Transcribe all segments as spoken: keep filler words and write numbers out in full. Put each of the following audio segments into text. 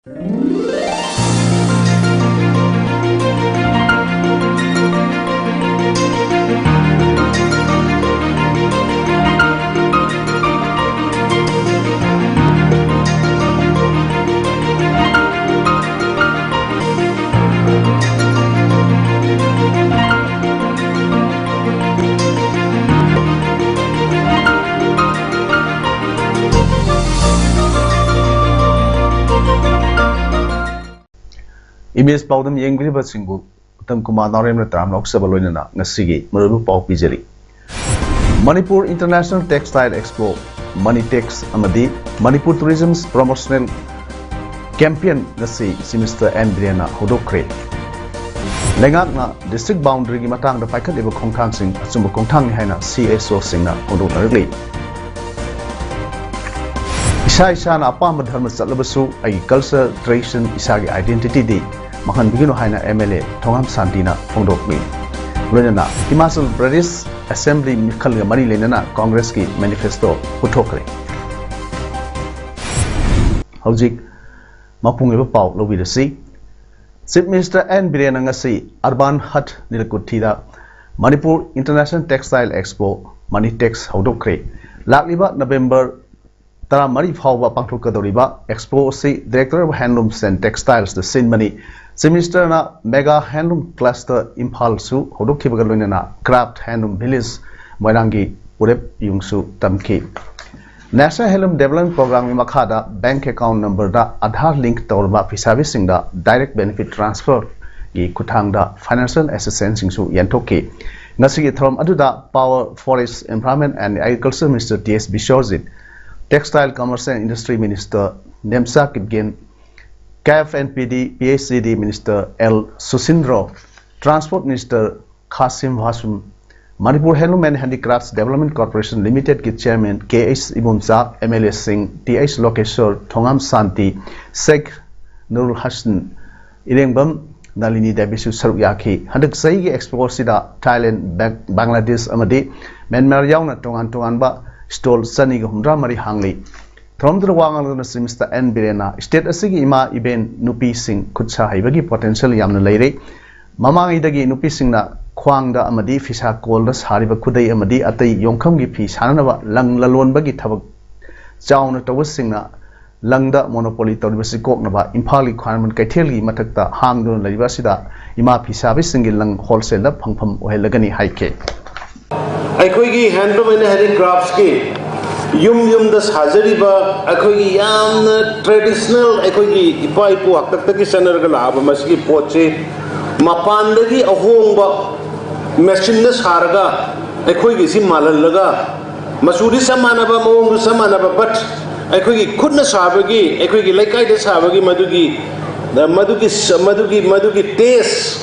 E B S ꯄꯥꯎꯗꯝ ꯌꯦꯡꯕꯤꯔꯤꯕꯁꯤꯡꯕꯨ ꯎꯇꯝ ꯀꯨꯃꯥꯔ ꯅꯥꯎꯔꯦꯝꯅ ꯇꯔꯥꯝꯅ ꯑꯣꯛꯆꯕ ꯂꯣꯏꯅꯅ ꯉꯁꯤꯒꯤ ꯃꯔꯨꯑꯣꯏꯕ ꯄꯥꯎ ꯄꯤꯖꯔꯤ꯫ Manipur international textile expo, Mani tex ꯑꯃꯗꯤ ꯃꯅꯤꯄꯨꯔ ꯇꯨꯔꯤꯖꯝ ꯄ꯭ꯔꯣꯃꯣꯁꯅꯦꯜ ꯀꯦꯝꯄꯦꯟ ꯉꯁꯤ ꯆꯤꯐ ꯃꯤꯅꯤꯁꯇꯔ ꯑꯦꯟ ꯕꯤꯔꯦꯟꯅ ꯍꯧꯗꯣꯛꯈ꯭ꯔꯦ꯫ ꯂꯩꯉꯥꯛꯅ ꯗꯤꯁꯇ꯭ꯔꯤꯛ ꯕꯥꯎꯟꯗꯔꯤꯒꯤ ꯃꯇꯥꯡꯗ ꯄꯥꯏꯈꯠꯂꯤꯕ ꯈꯣꯡꯊꯥꯡꯁꯤꯡ ꯑꯆꯨꯝꯕ ꯈꯣꯡꯊꯥꯡꯅꯤ ꯍꯥꯏꯅ ꯁꯤ ꯑꯦꯁ ꯑꯣꯁꯤꯡꯅ ꯐꯣꯡꯗꯣꯛꯅꯔꯛꯂꯤ꯫ ꯏꯁꯥ ꯏꯁꯥꯅ ꯑꯄꯥꯝꯕ ꯙꯔꯃ ꯆꯠꯂꯕꯁꯨ ꯑꯩꯒꯤ ꯀꯜꯆꯔ, ꯇ꯭ꯔꯦꯗꯤꯁꯟ, ꯏꯁꯥꯒꯤ ꯑꯥꯏꯗꯦꯟꯇꯤꯇꯤꯗꯤ ꯃꯥꯡꯍꯟꯕꯤꯒꯅꯨ ꯍꯥꯏꯅ ꯑꯦꯝ ꯑꯦꯜ ꯑꯦ ꯊꯣꯉꯥꯝ ꯁꯥꯟꯇꯤꯅ ꯐꯣꯡꯗꯣꯛꯂꯤ꯫ ꯂꯣꯏꯅꯅ ꯍꯤꯃꯥꯆꯜ ꯄ꯭ꯔꯗꯦꯁ ꯑꯦꯁꯦꯝꯕ꯭ꯂꯤ ꯃꯤꯈꯜꯒ ꯃꯔꯤ ꯂꯩꯅꯅ ꯀꯣꯡꯒ꯭ꯔꯦꯁꯀꯤ ꯃꯦꯅꯤꯐꯦꯁꯇꯣ ꯄꯨꯊꯣꯛꯈ꯭ꯔꯦ꯫ ꯍꯧꯖꯤꯛ ꯃꯄꯨꯡ ꯑꯣꯏꯕ ꯄꯥꯎ ꯂꯧꯕꯤꯔꯁꯤ꯫ ꯆꯤꯐ ꯃꯤꯅꯤꯁꯇꯔ ꯑꯦꯟ ꯕꯤꯔꯦꯟꯅ ꯉꯁꯤ ꯑꯔꯕꯥꯟ ꯍꯠ ꯅꯤꯂꯀꯨꯊꯤꯗ Manipur international textile expo, Mani tex ꯍꯧꯗꯣꯛꯈ꯭ꯔꯦ꯫ ꯂꯥꯛꯂꯤꯕ ꯅꯕꯦꯝꯕꯔ ꯇꯔꯥꯃꯔꯤ ꯐꯥꯎꯕ ꯄꯥꯡꯊꯣꯛꯀꯗꯧꯔꯤꯕ ꯑꯦꯛꯁꯄꯣ ꯑꯁꯤ Director of Handlooms and Textiles ꯅ ꯁꯤꯟꯕꯅꯤ꯫ ꯆꯤꯐ ꯃꯤꯅꯤꯁꯇꯔꯅ ꯃꯦꯒꯥ ꯍꯦꯟꯂꯨꯝ ꯀ꯭ꯂꯁꯇꯔ ꯏꯝꯐꯥꯜꯁꯨ ꯍꯧꯗꯣꯛꯈꯤꯕꯒ ꯂꯣꯏꯅꯅ ꯀ꯭ꯔꯥꯐ ꯍꯦꯟꯂꯨꯝ ꯚꯤꯂꯦꯖ ꯃꯣꯏꯔꯥꯡꯒꯤ ꯎꯔꯦꯞ ꯌꯨꯡꯁꯨ ꯇꯝꯈꯤ꯫ ꯅꯦꯁꯅꯦꯜ ꯍꯦꯟꯂꯨꯝ ꯗꯦꯕꯂꯞꯃꯦꯟ ꯄ꯭ꯔꯣꯒ꯭ꯔꯥꯝꯒꯤ ꯃꯈꯥꯗ ꯕꯦꯡꯛ ꯑꯦꯀꯥꯎꯟ ꯅꯝꯕꯔꯗ ꯑꯥꯙꯥꯔ ꯂꯤꯡꯛ ꯇꯧꯔꯕ ꯐꯤꯁꯥꯕꯤꯁꯤꯡꯗ ꯗꯥꯏꯔꯦꯛ ꯕꯦꯅꯤꯐꯤꯠ ꯇ꯭ꯔꯥꯟꯁꯐꯔꯒꯤ ꯈꯨꯠꯊꯥꯡꯗ ꯐꯥꯏꯅꯥꯟꯁꯤꯌꯦꯜ ꯑꯦꯁꯤꯁꯇꯦꯟꯁꯁꯤꯡꯁꯨ ꯌꯦꯟꯊꯣꯛꯈꯤ꯫ ꯉꯁꯤꯒꯤ ꯊꯧꯔꯝ ꯑꯗꯨꯗ Power, Forest, Environment and Agriculture Minister T S Biswajit, Textile, Commerce and Industry Minister Nemcha Kipgen, ꯀꯦꯐ N P D, P H E D Minister L Susindro, Transport Minister Khasim Hasum, Manipur Handloom and Handicrafts Development Corporation Limited ꯀꯤ chairman K H Ibomcha, M L ꯑꯦꯁꯤꯡ T H Lokeshwor, Thongam Shanti, Sheikh Nurul Hassan, Irengbam Nalini ꯗꯦꯕꯤꯁꯨ ꯁꯔꯨꯛ ꯌꯥꯈꯤ꯫ ꯍꯟꯗꯛ ꯆꯍꯤꯒꯤ expo ꯑꯁꯤꯗ Thailand, bank-, Bangladesh ꯑꯃꯗꯤ ꯃ꯭ꯌꯥꯟꯃꯥꯔ ꯌꯥꯎꯅ ꯇꯣꯉꯥꯟ ꯇꯣꯉꯥꯟꯕ ꯁ꯭ꯇꯣꯜ ꯆꯅꯤꯒ ꯍꯨꯝꯗ꯭ꯔꯥ ꯃꯔꯤ ꯍꯥꯡꯂꯤ꯫ ꯊꯧꯔꯝꯗꯨꯗ ꯋꯥ ꯉꯥꯡꯂꯗꯨꯅ ꯆꯤꯐ ꯃꯤꯅꯤꯁꯇꯔ ꯑꯦꯟ ꯕꯤꯔꯦꯟꯅ ꯁ꯭ꯇꯦꯠ ꯑꯁꯤꯒꯤ ꯏꯃꯥ ꯏꯕꯦꯟ ꯅꯨꯄꯤꯁꯤꯡ ꯈꯨꯠ ꯁꯥ ꯍꯩꯕꯒꯤ ꯄꯣꯇꯦꯟꯁꯤꯌꯦꯜ ꯌꯥꯝꯅ ꯂꯩꯔꯦ꯫ ꯃꯃꯥꯡꯉꯩꯗꯒꯤ ꯅꯨꯄꯤꯁꯤꯡꯅ ꯈ꯭ꯋꯥꯡꯗ ꯑꯃꯗꯤ ꯐꯤꯁꯥ ꯀꯣꯜꯗ ꯁꯥꯔꯤꯕ ꯈꯨꯗꯩ ꯑꯃꯗꯤ ꯑꯇꯩ ꯌꯣꯡꯈꯝꯒꯤ ꯐꯤ ꯁꯥꯅꯅꯕ ꯂꯪ ꯂꯂꯣꯟꯕꯒꯤ ꯊꯕꯛ ꯆꯥꯎꯅ ꯇꯧꯕꯁꯤꯡꯅ ꯂꯪꯗ ꯃꯣꯅꯣꯄꯣꯂꯤ ꯇꯧꯔꯤꯕꯁꯤ ꯀꯣꯛꯅꯕ ꯏꯝꯐꯥꯜꯒꯤ ꯈ꯭ꯋꯥꯏꯔꯝꯕꯟ ꯀꯩꯊꯦꯜꯒꯤ ꯃꯊꯛꯇ ꯍꯥꯡꯗꯨꯅ ꯂꯩꯕ ꯑꯁꯤꯗ ꯏꯃꯥ ꯐꯤꯁꯥꯕꯤꯁꯤꯡꯒꯤ ꯂꯪ ꯍꯣꯜꯁꯦꯜꯗ ꯐꯪꯐꯝ ꯑꯣꯏꯍꯜꯂꯒꯅꯤ ꯍꯥꯏꯈꯤ꯫ ꯑꯩꯈꯣꯏꯒꯤ ꯍꯦꯟꯂꯨꯝ ꯑꯦꯟ ꯍꯦꯟꯗꯤꯀ꯭ꯔꯥꯐꯁꯀꯤ ꯌꯨꯝ ꯌꯨꯝꯗ ꯁꯥꯖꯔꯤꯕ ꯑꯩꯈꯣꯏꯒꯤ ꯌꯥꯝꯅ ꯇ꯭ꯔꯦꯗꯤꯁꯅꯦꯜ, ꯑꯩꯈꯣꯏꯒꯤ ꯏꯄꯥ ꯏꯄꯨ ꯍꯥꯛꯇꯛꯇꯒꯤ ꯆꯠꯅꯔꯒ ꯂꯥꯛꯑꯕ ꯃꯁꯤꯒꯤ ꯄꯣꯠꯁꯤ ꯃꯄꯥꯟꯗꯒꯤ ꯑꯍꯣꯡꯕ ꯃꯦꯆꯤꯟꯗ ꯁꯥꯔꯒ ꯑꯩꯈꯣꯏꯒꯤꯁꯤ ꯃꯥꯜꯍꯜꯂꯒ ꯃꯆꯨꯗꯤ ꯆꯞ ꯃꯥꯟꯅꯕ, ꯃꯑꯣꯡꯗꯨ ꯆꯞ ꯃꯥꯟꯅꯕ, ꯕꯠ ꯑꯩꯈꯣꯏꯒꯤ ꯈꯨꯠꯅ ꯁꯥꯕꯒꯤ, ꯑꯩꯈꯣꯏꯒꯤ ꯂꯩꯀꯥꯏꯗ ꯁꯥꯕꯒꯤ ꯃꯗꯨꯒꯤ ꯃꯗꯨꯒꯤ ꯃꯗꯨꯒꯤ ꯃꯗꯨꯒꯤ ꯇꯦꯁ,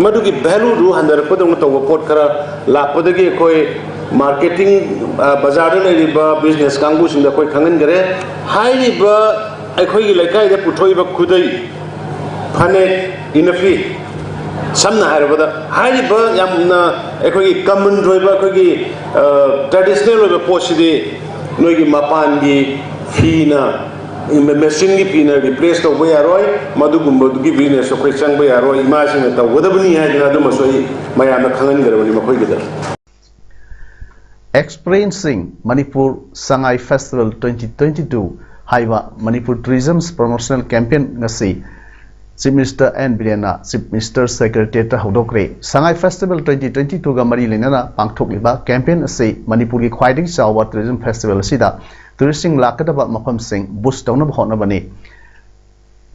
ꯃꯗꯨꯒꯤ ꯚꯦꯂꯨꯗꯨ ꯍꯟꯊꯔꯛꯄꯗꯧꯅ ꯇꯧꯕ ꯄꯣꯠ ꯈꯔ ꯂꯥꯛꯄꯗꯒꯤ ꯑꯩꯈꯣꯏ ꯃꯥꯔꯀꯦꯇꯤꯡ, ꯕꯖꯥꯔꯗ ꯂꯩꯔꯤꯕ ꯕꯤꯖꯤꯅꯦꯁ ꯀꯥꯡꯕꯨꯁꯤꯡꯗ ꯑꯩꯈꯣꯏ ꯈꯪꯍꯟꯈꯔꯦ꯫ ꯍꯥꯏꯔꯤꯕ ꯑꯩꯈꯣꯏꯒꯤ ꯂꯩꯀꯥꯏꯗ ꯄꯨꯊꯣꯛꯏꯕ ꯈꯨꯗꯩ, ꯐꯅꯦꯛ, ꯏꯅꯐꯤ, ꯁꯝꯅ ꯍꯥꯏꯔꯕꯗ ꯍꯥꯏꯔꯤꯕ ꯌꯥꯝꯅ ꯑꯩꯈꯣꯏꯒꯤ ꯀꯃꯟ ꯑꯣꯏꯕ, ꯑꯩꯈꯣꯏꯒꯤ ꯇ꯭ꯔꯦꯗꯤꯁꯅꯦꯜ ꯑꯣꯏꯕ ꯄꯣꯠꯁꯤꯗꯤ ꯅꯣꯏꯒꯤ ꯃꯄꯥꯟꯒꯤ ꯐꯤꯅ, ꯃꯦꯆꯤꯟꯒꯤ ꯐꯤꯅ ꯔꯤꯄ꯭ꯂꯦꯁ ꯇꯧꯕ ꯌꯥꯔꯣꯏ꯫ ꯃꯗꯨꯒꯨꯝꯕꯗꯨꯒꯤ ꯕꯤꯖꯤꯅꯦꯁ ꯑꯩꯈꯣꯏ ꯆꯪꯕ ꯌꯥꯔꯣꯏ, ꯏꯃꯥꯁꯤꯡꯅ ꯇꯧꯒꯗꯕꯅꯤ ꯍꯥꯏꯗꯅ ꯑꯗꯨꯃꯁꯨ ꯑꯩ ꯃꯌꯥꯝꯗ ꯈꯪꯍꯟꯒꯗꯕꯅꯤ ꯃꯈꯣꯏꯒꯤꯗ꯫ Experiencing Manipur Sangai Festival twenty twenty-two ꯍꯥꯏꯕ ꯃꯅꯤꯄꯨꯔ ꯇꯨꯔꯤꯖꯝ ꯄ꯭ꯔꯣꯃꯣꯁꯅꯦꯜ ꯀꯦꯝꯄꯦꯟ ꯉꯁꯤ ꯆꯤꯐ ꯃꯤꯅꯤꯁꯇꯔ ꯑꯦꯟ ꯕꯤꯔꯦꯟꯅ ꯆꯤꯐ ꯃꯤꯅꯤꯁꯇꯔ ꯁꯦꯀ꯭ꯔꯦꯇꯦꯔꯤꯌꯦꯠꯇ ꯍꯧꯗꯣꯛꯈ꯭ꯔꯦ꯫ ꯁꯉꯥꯏ ꯐꯦꯁꯇꯤꯚꯦꯜ ꯇ꯭ꯋꯦꯟꯇꯤ ꯇ꯭ꯋꯦꯟꯇꯤ ꯇꯨꯒ ꯃꯔꯤ ꯂꯩꯅꯅ ꯄꯥꯡꯊꯣꯛꯂꯤꯕ ꯀꯦꯝꯄꯦꯟ ꯑꯁꯤ ꯃꯅꯤꯄꯨꯔꯒꯤ ꯈ꯭ꯋꯥꯏꯗꯒꯤ ꯆꯥꯎꯕ ꯇꯨꯔꯤꯖꯝ ꯐꯦꯁꯇꯤꯚꯦꯜ ꯑꯁꯤꯗ ꯇꯨꯔꯤꯁꯁꯤꯡ ꯂꯥꯛꯀꯗꯕ ꯃꯐꯝꯁꯤꯡ ꯕꯨꯁ ꯇꯧꯅꯕ ꯍꯣꯠꯅꯕꯅꯤ꯫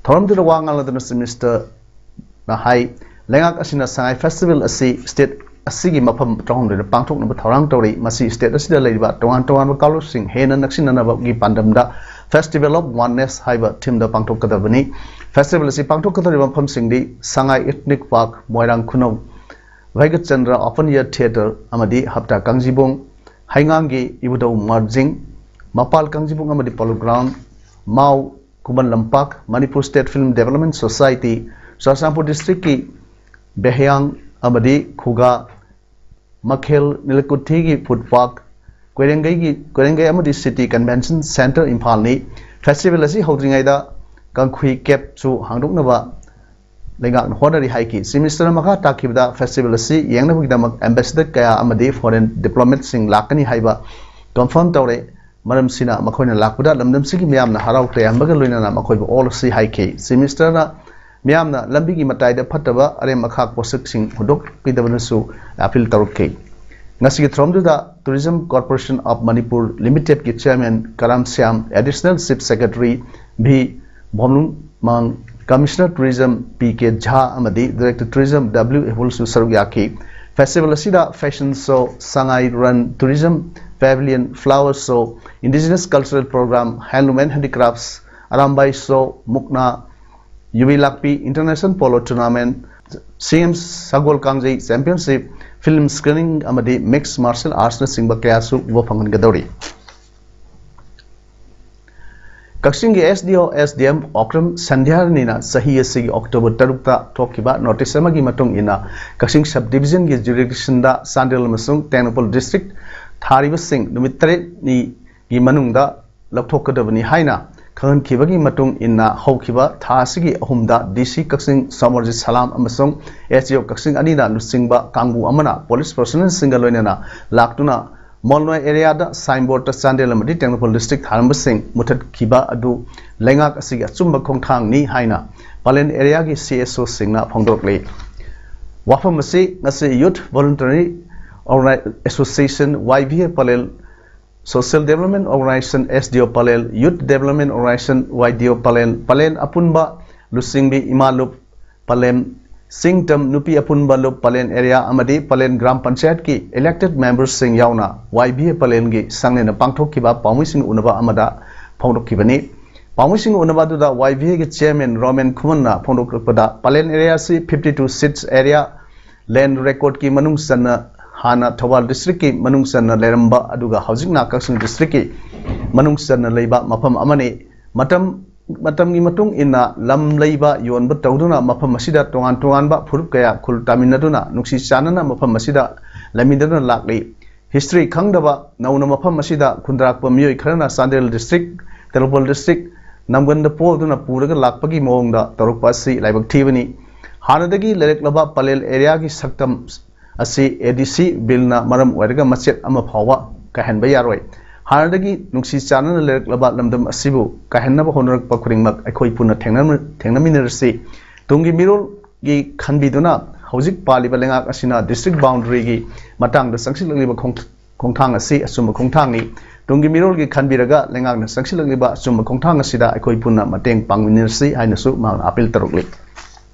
ꯊꯧꯔꯝꯗꯨꯗ ꯋꯥ ꯉꯥꯡꯂꯗꯨꯅ ꯆꯤꯐ ꯃꯤꯅꯤꯁꯇꯔꯅ ꯍꯥꯏ, ꯂꯩꯉꯥꯛ ꯑꯁꯤꯅ ꯁꯉꯥꯏ ꯐꯦꯁꯇꯤꯚꯦꯜ ꯑꯁꯤ ꯁ꯭ꯇꯦꯠ ꯑꯁꯤꯒꯤ ꯃꯐꯝ ꯇꯔꯥꯍꯨꯝꯗꯣꯏꯗ ꯄꯥꯡꯊꯣꯛꯅꯕ ꯊꯧꯔꯥꯡ ꯇꯧꯔꯤ꯫ ꯃꯁꯤ ꯁ꯭ꯇꯦꯠ ꯑꯁꯤꯗ ꯂꯩꯔꯤꯕ ꯇꯣꯉꯥꯟ ꯇꯣꯉꯥꯟꯕ ꯀꯥꯡꯂꯨꯞꯁꯤꯡ ꯍꯦꯟꯅ ꯅꯛꯁꯤꯟꯅꯅꯕꯒꯤ ꯄꯥꯟꯗꯝꯗ Festival of Oneness ꯍꯥꯏꯕ ꯊꯤꯝꯗ ꯄꯥꯡꯊꯣꯛꯀꯗꯕꯅꯤ꯫ ꯐꯦꯁꯇꯤꯚꯦꯜ ꯑꯁꯤ ꯄꯥꯡꯊꯣꯛꯀꯗꯧꯔꯤꯕ ꯃꯐꯝꯁꯤꯡꯗꯤ ꯁꯉꯥꯏ ꯏꯊꯅꯤꯛ ꯄꯥꯔꯛ, ꯃꯣꯏꯔꯥꯡ ꯈꯨꯅꯧ, ꯚꯩꯒꯆꯟꯗ꯭ꯔ ꯑꯣꯄꯟ ꯏꯌꯔ ꯊꯤꯌꯦꯇꯔ ꯑꯃꯗꯤ ꯍꯞꯇꯥ ꯀꯥꯡꯖꯤꯕꯣꯡ, ꯍꯩꯉꯥꯡꯒꯤ ꯏꯕꯨꯙꯧ ꯃꯥꯔꯖꯤꯡ, ꯃꯄꯥꯜ ꯀꯥꯡꯖꯤꯕꯣꯡ ꯑꯃꯗꯤ ꯄꯣꯂꯣ ꯒ꯭ꯔꯥꯎꯟ, ꯃꯥꯎ Khuman Lampak, Manipur state film development society, Churachandpur ꯗꯤꯁꯇ꯭ꯔꯤꯛꯀꯤ ꯕꯦꯍꯌꯥꯡ ꯑꯃꯗꯤ ꯈꯨꯒꯥ, ꯃꯈꯦꯜ ꯅꯤꯂꯀꯨꯊꯤꯒꯤ ꯐꯨꯗ ꯄꯥꯔꯛ, ꯀꯣꯏꯔꯦꯡꯒꯩꯒꯤ ꯀꯣꯏꯔꯦꯡꯒꯩ ꯑꯃꯗꯤ ꯁꯤꯇꯤ ꯀꯟꯚꯦꯟꯁꯟ ꯁꯦꯟꯇꯔ ꯏꯝꯐꯥꯜꯅꯤ꯫ ꯐꯦꯁꯇꯤꯚꯦꯜ ꯑꯁꯤ ꯍꯧꯗ꯭ꯔꯤꯉꯩꯗ ꯀꯥꯡꯈꯨꯏ ꯀꯦꯞꯁꯨ ꯍꯥꯡꯗꯣꯛꯅꯕ ꯂꯩꯉꯥꯛꯅ ꯍꯣꯠꯅꯔꯤ ꯍꯥꯏꯈꯤ꯫ ꯆꯤꯐ ꯃꯤꯅꯤꯁꯇꯔꯅ ꯃꯈꯥ ꯇꯥꯈꯤꯕꯗ ꯐꯦꯁꯇꯤꯚꯦꯜ ꯑꯁꯤ ꯌꯦꯡꯅꯕꯒꯤꯗꯃꯛ ꯑꯦꯝꯕꯦꯁꯦꯗꯔ ꯀꯌꯥ ꯑꯃꯗꯤ ꯐꯣꯔꯦꯟ ꯗꯤꯄ꯭ꯂꯣꯃꯦꯠꯁꯤꯡ ꯂꯥꯛꯀꯅꯤ ꯍꯥꯏꯕ ꯀꯟꯐꯥꯔꯝ ꯇꯧꯔꯦ꯫ ꯃꯔꯝꯁꯤꯅ ꯃꯈꯣꯏꯅ ꯂꯥꯛꯄꯗ ꯂꯝꯗꯝꯁꯤꯒꯤ ꯃꯤꯌꯥꯝꯅ ꯍꯔꯥꯎ ꯇꯌꯥꯝꯕꯒ ꯂꯣꯏꯅꯅ ꯃꯈꯣꯏꯕꯨ ꯑꯣꯛꯂꯁꯤ ꯍꯥꯏꯈꯤ꯫ ꯆꯤꯐ ꯃꯤꯅꯤꯁꯇꯔꯅ ꯃꯤꯌꯥꯝꯅ ꯂꯝꯕꯤꯒꯤ ꯃꯇꯥꯏꯗ ꯐꯠꯇꯕ ꯑꯔꯦꯝ ꯑꯈꯥꯛ ꯄꯣꯠꯁꯛꯁꯤꯡ ꯍꯨꯟꯗꯣꯛꯄꯤꯗꯕꯅꯁꯨ ꯑꯄꯤꯜ ꯇꯧꯔꯛꯈꯤ꯫ ꯉꯁꯤꯒꯤ ꯊꯧꯔꯝꯗꯨꯗ Tourism Corporation of Manipur Limited ꯀꯤ chairman Karam Shyam, additional chief secretary V Vumlunmang, commissioner tourism P K Jha ꯑꯃꯗꯤ ꯗꯤꯔꯦꯛꯇꯔ ꯇꯨꯔꯤꯖꯝ ꯗꯕ꯭ꯂꯤꯎ ꯍꯦꯕꯨꯜꯁꯨ ꯁꯔꯨꯛ ꯌꯥꯈꯤ꯫ ꯐꯦꯁꯇꯤꯚꯦꯜ ꯑꯁꯤꯗ fashion show, Sangai run, tourism pavilion, flower show, indigenous cultural program, handloom and handicrafts, Arambai show, ꯃꯨꯛꯅꯥ, Yubi Lakpi international polo tournament, C M Sagol Kangjei championship, film screening ꯑꯃꯗꯤ mix martial ꯑꯥꯔꯠꯁꯅꯆꯤꯡꯕ ꯀꯌꯥꯁꯨ ꯎꯕ ꯐꯪꯍꯟꯒꯗꯧꯔꯤ꯫ ꯀꯛꯆꯤꯡꯒꯤ ꯑꯦꯁ ꯗꯤ ꯑꯣ, ꯑꯦꯁ ꯗꯤ ꯑꯦꯝ ꯑꯣꯀ꯭ꯔꯝ ꯁꯟꯙ꯭ꯌꯥꯔꯥꯅꯤꯅ ꯆꯍꯤ ꯑꯁꯤꯒꯤ ꯑꯣꯛꯇꯣꯕꯔ ꯇꯔꯨꯛꯇ ꯊꯣꯛꯈꯤꯕ ꯅꯣꯇꯤꯁ ꯑꯃꯒꯤ ꯃꯇꯨꯡ ꯏꯟꯅ ꯀꯛꯆꯤꯡ ꯁꯕ ꯗꯤꯕꯤꯖꯟꯒꯤ ꯖꯨꯔꯤꯗꯤꯛꯁꯟꯗ ꯆꯥꯟꯗꯦꯜ ꯑꯃꯁꯨꯡ ꯇꯦꯡꯅꯧꯄꯜ ꯗꯤꯁꯇ꯭ꯔꯤꯛ ꯊꯥꯔꯤꯕꯁꯤꯡ ꯅꯨꯃꯤꯠ ꯇꯔꯦꯠꯅꯤꯒꯤ ꯃꯅꯨꯡꯗ ꯂꯧꯊꯣꯛꯀꯗꯕꯅꯤ ꯍꯥꯏꯅ ꯈꯪꯍꯟꯈꯤꯕꯒꯤ ꯃꯇꯨꯡ ꯏꯟꯅ ꯍꯧꯈꯤꯕ ꯊꯥ ꯑꯁꯤꯒꯤ ꯑꯍꯨꯝꯗ ꯗꯤ ꯁꯤ ꯀꯛꯆꯤꯡ ꯁꯣꯃꯔꯖꯤꯠ ꯁꯂꯥꯝ ꯑꯃꯁꯨꯡ ꯑꯦꯁ ꯗꯤ ꯑꯣ ꯀꯛꯆꯤꯡ ꯑꯅꯤꯅ ꯂꯨꯆꯤꯡꯕ ꯀꯥꯡꯕꯨ ꯑꯃꯅ ꯄꯨꯂꯤꯁ ꯄꯔꯁꯣꯅꯦꯜꯁꯤꯡꯒ ꯂꯣꯏꯅꯅ ꯂꯥꯛꯇꯨꯅ ꯃꯣꯜꯅꯣꯏ ꯑꯦꯔꯤꯌꯥꯗ ꯁꯥꯏꯟꯕꯣꯔꯗꯇ ꯆꯥꯟꯗꯦꯜ ꯑꯃꯗꯤ ꯇꯦꯡꯅꯧꯄꯜ ꯗꯤꯁꯇ꯭ꯔꯤꯛ ꯊꯥꯔꯝꯕꯁꯤꯡ ꯃꯨꯊꯠꯈꯤꯕ ꯑꯗꯨ ꯂꯩꯉꯥꯛ ꯑꯁꯤꯒꯤ ꯑꯆꯨꯝꯕ ꯈꯣꯡꯊꯥꯡꯅꯤ ꯍꯥꯏꯅ ꯄꯂꯦꯟ ꯑꯦꯔꯤꯌꯥꯒꯤ ꯁꯤ ꯑꯦꯁ ꯑꯣꯁꯤꯡꯅ ꯐꯣꯡꯗꯣꯔꯛꯂꯤ꯫ ꯋꯥꯐꯝ ꯑꯁꯤ ꯉꯁꯤ youth voluntary association, Y V A Pallel, social development organization, S D O Pallel, youth development organization, Y D O Pallel, plan ꯑꯄꯨꯟꯕ ꯂꯨꯆꯤꯡꯕꯤ ꯏꯃꯥ ꯂꯨꯞ ꯄꯂꯦꯝ, ꯆꯤꯡꯇꯝ ꯅꯨꯄꯤ ꯑꯄꯨꯟꯕ ꯂꯨꯞ ꯄꯂꯦꯟ ꯑꯦꯔꯤꯌꯥ ꯑꯃꯗꯤ ꯄꯂꯦꯟ ꯒ꯭ꯔꯥꯝ ꯄꯟꯆꯥꯌꯠꯀꯤ ꯏꯂꯦꯛꯇꯦꯗ ꯃꯦꯝꯕꯔꯁꯤꯡ ꯌꯥꯎꯅ ꯋꯥꯏ ꯚꯤ ꯑꯦ ꯄꯂꯦꯟꯒꯤ ꯁꯪꯂꯦꯟꯗ ꯄꯥꯡꯊꯣꯛꯈꯤꯕ ꯄꯥꯎꯃꯤꯁꯤꯡ ꯎꯅꯕ ꯑꯃꯗ ꯐꯣꯡꯗꯣꯛꯈꯤꯕꯅꯤ꯫ ꯄꯥꯎꯃꯤꯁꯤꯡ ꯎꯅꯕ ꯑꯗꯨꯗ ꯋꯥꯏ ꯚꯤ ꯑꯦꯒꯤ ꯆꯤꯌꯔꯃꯦꯟ ꯔꯣꯃꯦꯟ ꯈꯨꯃꯟꯅ ꯐꯣꯡꯗꯣꯛꯂꯛꯄꯗ, ꯄꯂꯦꯟ ꯑꯦꯔꯤꯌꯥ ꯑꯁꯤ ꯐꯤꯐꯇꯤ ꯇꯨ ꯁꯤꯠꯁ ꯑꯦꯔꯤꯌꯥ ꯂꯦꯟ ꯔꯦꯀꯣꯔꯗꯀꯤ ꯃꯅꯨꯡ ꯆꯟꯅ ꯍꯥꯟꯅ ꯊꯧꯕꯥꯜ ꯗꯤꯁꯇ꯭ꯔꯤꯛꯀꯤ ꯃꯅꯨꯡ ꯆꯟꯅ ꯂꯩꯔꯝꯕ ꯑꯗꯨꯒ ꯍꯧꯖꯤꯛꯅ ꯀꯛꯆꯤꯡ ꯗꯤꯁꯇ꯭ꯔꯤꯛꯀꯤ ꯃꯅꯨꯡ ꯆꯟꯅ ꯂꯩꯕ ꯃꯐꯝ ꯑꯃꯅꯤ꯫ ꯃꯇꯝ, ꯃꯇꯝꯒꯤ ꯃꯇꯨꯡ ꯏꯟꯅ ꯂꯝ ꯂꯩꯕ ꯌꯣꯟꯕ ꯇꯧꯗꯨꯅ ꯃꯐꯝ ꯑꯁꯤꯗ ꯇꯣꯉꯥꯟ ꯇꯣꯉꯥꯟꯕ ꯐꯨꯔꯨꯞ ꯀꯌꯥ ꯈꯨꯜ ꯇꯥꯃꯤꯟꯅꯗꯨꯅ ꯅꯨꯡꯁꯤ ꯆꯥꯟꯅꯅ ꯃꯐꯝ ꯑꯁꯤꯗ ꯂꯩꯃꯤꯟꯅꯗꯨꯅ ꯂꯥꯛꯂꯤ꯫ ꯍꯤꯁꯇ꯭ꯔꯤ ꯈꯪꯗꯕ ꯅꯧꯅ ꯃꯐꯝ ꯑꯁꯤꯗ ꯈꯨꯟꯗꯥꯔꯛꯄ ꯃꯤꯑꯣꯏ ꯈꯔꯅ ꯆꯥꯟꯗꯦꯜ ꯗꯤꯁꯇ꯭ꯔꯤꯛ, ꯇꯦꯡꯅꯧꯄꯜ ꯗꯤꯁꯇ꯭ꯔꯤꯛ ꯅꯝꯒꯟꯗ ꯄꯣꯗꯨꯅ ꯄꯨꯔꯒ ꯂꯥꯛꯄꯒꯤ ꯃꯑꯣꯡꯗ ꯇꯧꯔꯛꯄ ꯑꯁꯤ ꯂꯥꯏꯕꯛ ꯊꯤꯕꯅꯤ꯫ ꯍꯥꯟꯅꯗꯒꯤ ꯂꯩꯔꯛꯂꯕ ꯄꯂꯦꯜ ꯑꯦꯔꯤꯌꯥꯒꯤ ꯁꯛꯇꯝ ꯑꯁꯤ ꯑꯦ ꯗꯤ ꯁꯤ ꯕꯤꯜꯅ ꯃꯔꯝ ꯑꯣꯏꯔꯒ ꯃꯆꯦꯠ ꯑꯃ ꯐꯥꯎꯕ ꯀꯥꯏꯍꯟꯕ ꯌꯥꯔꯣꯏ꯫ ꯍꯥꯟꯅꯗꯒꯤ ꯅꯨꯡꯁꯤ ꯆꯥꯟꯅꯅ ꯂꯩꯔꯛꯂꯕ ꯂꯝꯗꯝ ꯑꯁꯤꯕꯨ ꯀꯥꯏꯍꯟꯅꯕ ꯍꯣꯠꯅꯔꯛꯄ ꯈꯨꯗꯤꯡꯃꯛ ꯑꯩꯈꯣꯏ ꯄꯨꯟꯅ ꯊꯦꯡꯅ-, ꯊꯦꯡꯅꯃꯤꯟꯅꯔꯁꯤ꯫ ꯇꯨꯡꯒꯤ ꯃꯤꯔꯣꯜꯒꯤ ꯈꯟꯕꯤꯗꯨꯅ ꯍꯧꯖꯤꯛ ꯄꯥꯜꯂꯤꯕ ꯂꯩꯉꯥꯛ ꯑꯁꯤꯅ ꯗꯤꯁꯇ꯭ꯔꯤꯛ ꯕꯥꯎꯟꯗꯔꯤꯒꯤ ꯃꯇꯥꯡꯗ ꯆꯪꯁꯤꯜꯂꯛꯂꯤꯕ ꯈꯣꯡ-, ꯈꯣꯡꯊꯥꯡ ꯑꯁꯤ ꯑꯆꯨꯝꯕ ꯈꯣꯡꯊꯥꯡꯅꯤ꯫ ꯇꯨꯡꯒꯤ ꯃꯤꯔꯣꯜꯒꯤ ꯈꯟꯕꯤꯔꯒ ꯂꯩꯉꯥꯛꯅ ꯆꯪꯁꯤꯜꯂꯛꯂꯤꯕ ꯑꯆꯨꯝꯕ ꯈꯣꯡꯊꯥꯡ ꯑꯁꯤꯗ ꯑꯩꯈꯣꯏ ꯄꯨꯟꯅ ꯃꯇꯦꯡ ꯄꯥꯡꯃꯤꯟꯅꯔꯁꯤ ꯍꯥꯏꯅꯁꯨ ꯃꯍꯥꯛꯅ ꯑꯥꯄꯤꯜ ꯇꯧꯔꯛꯂꯤ꯫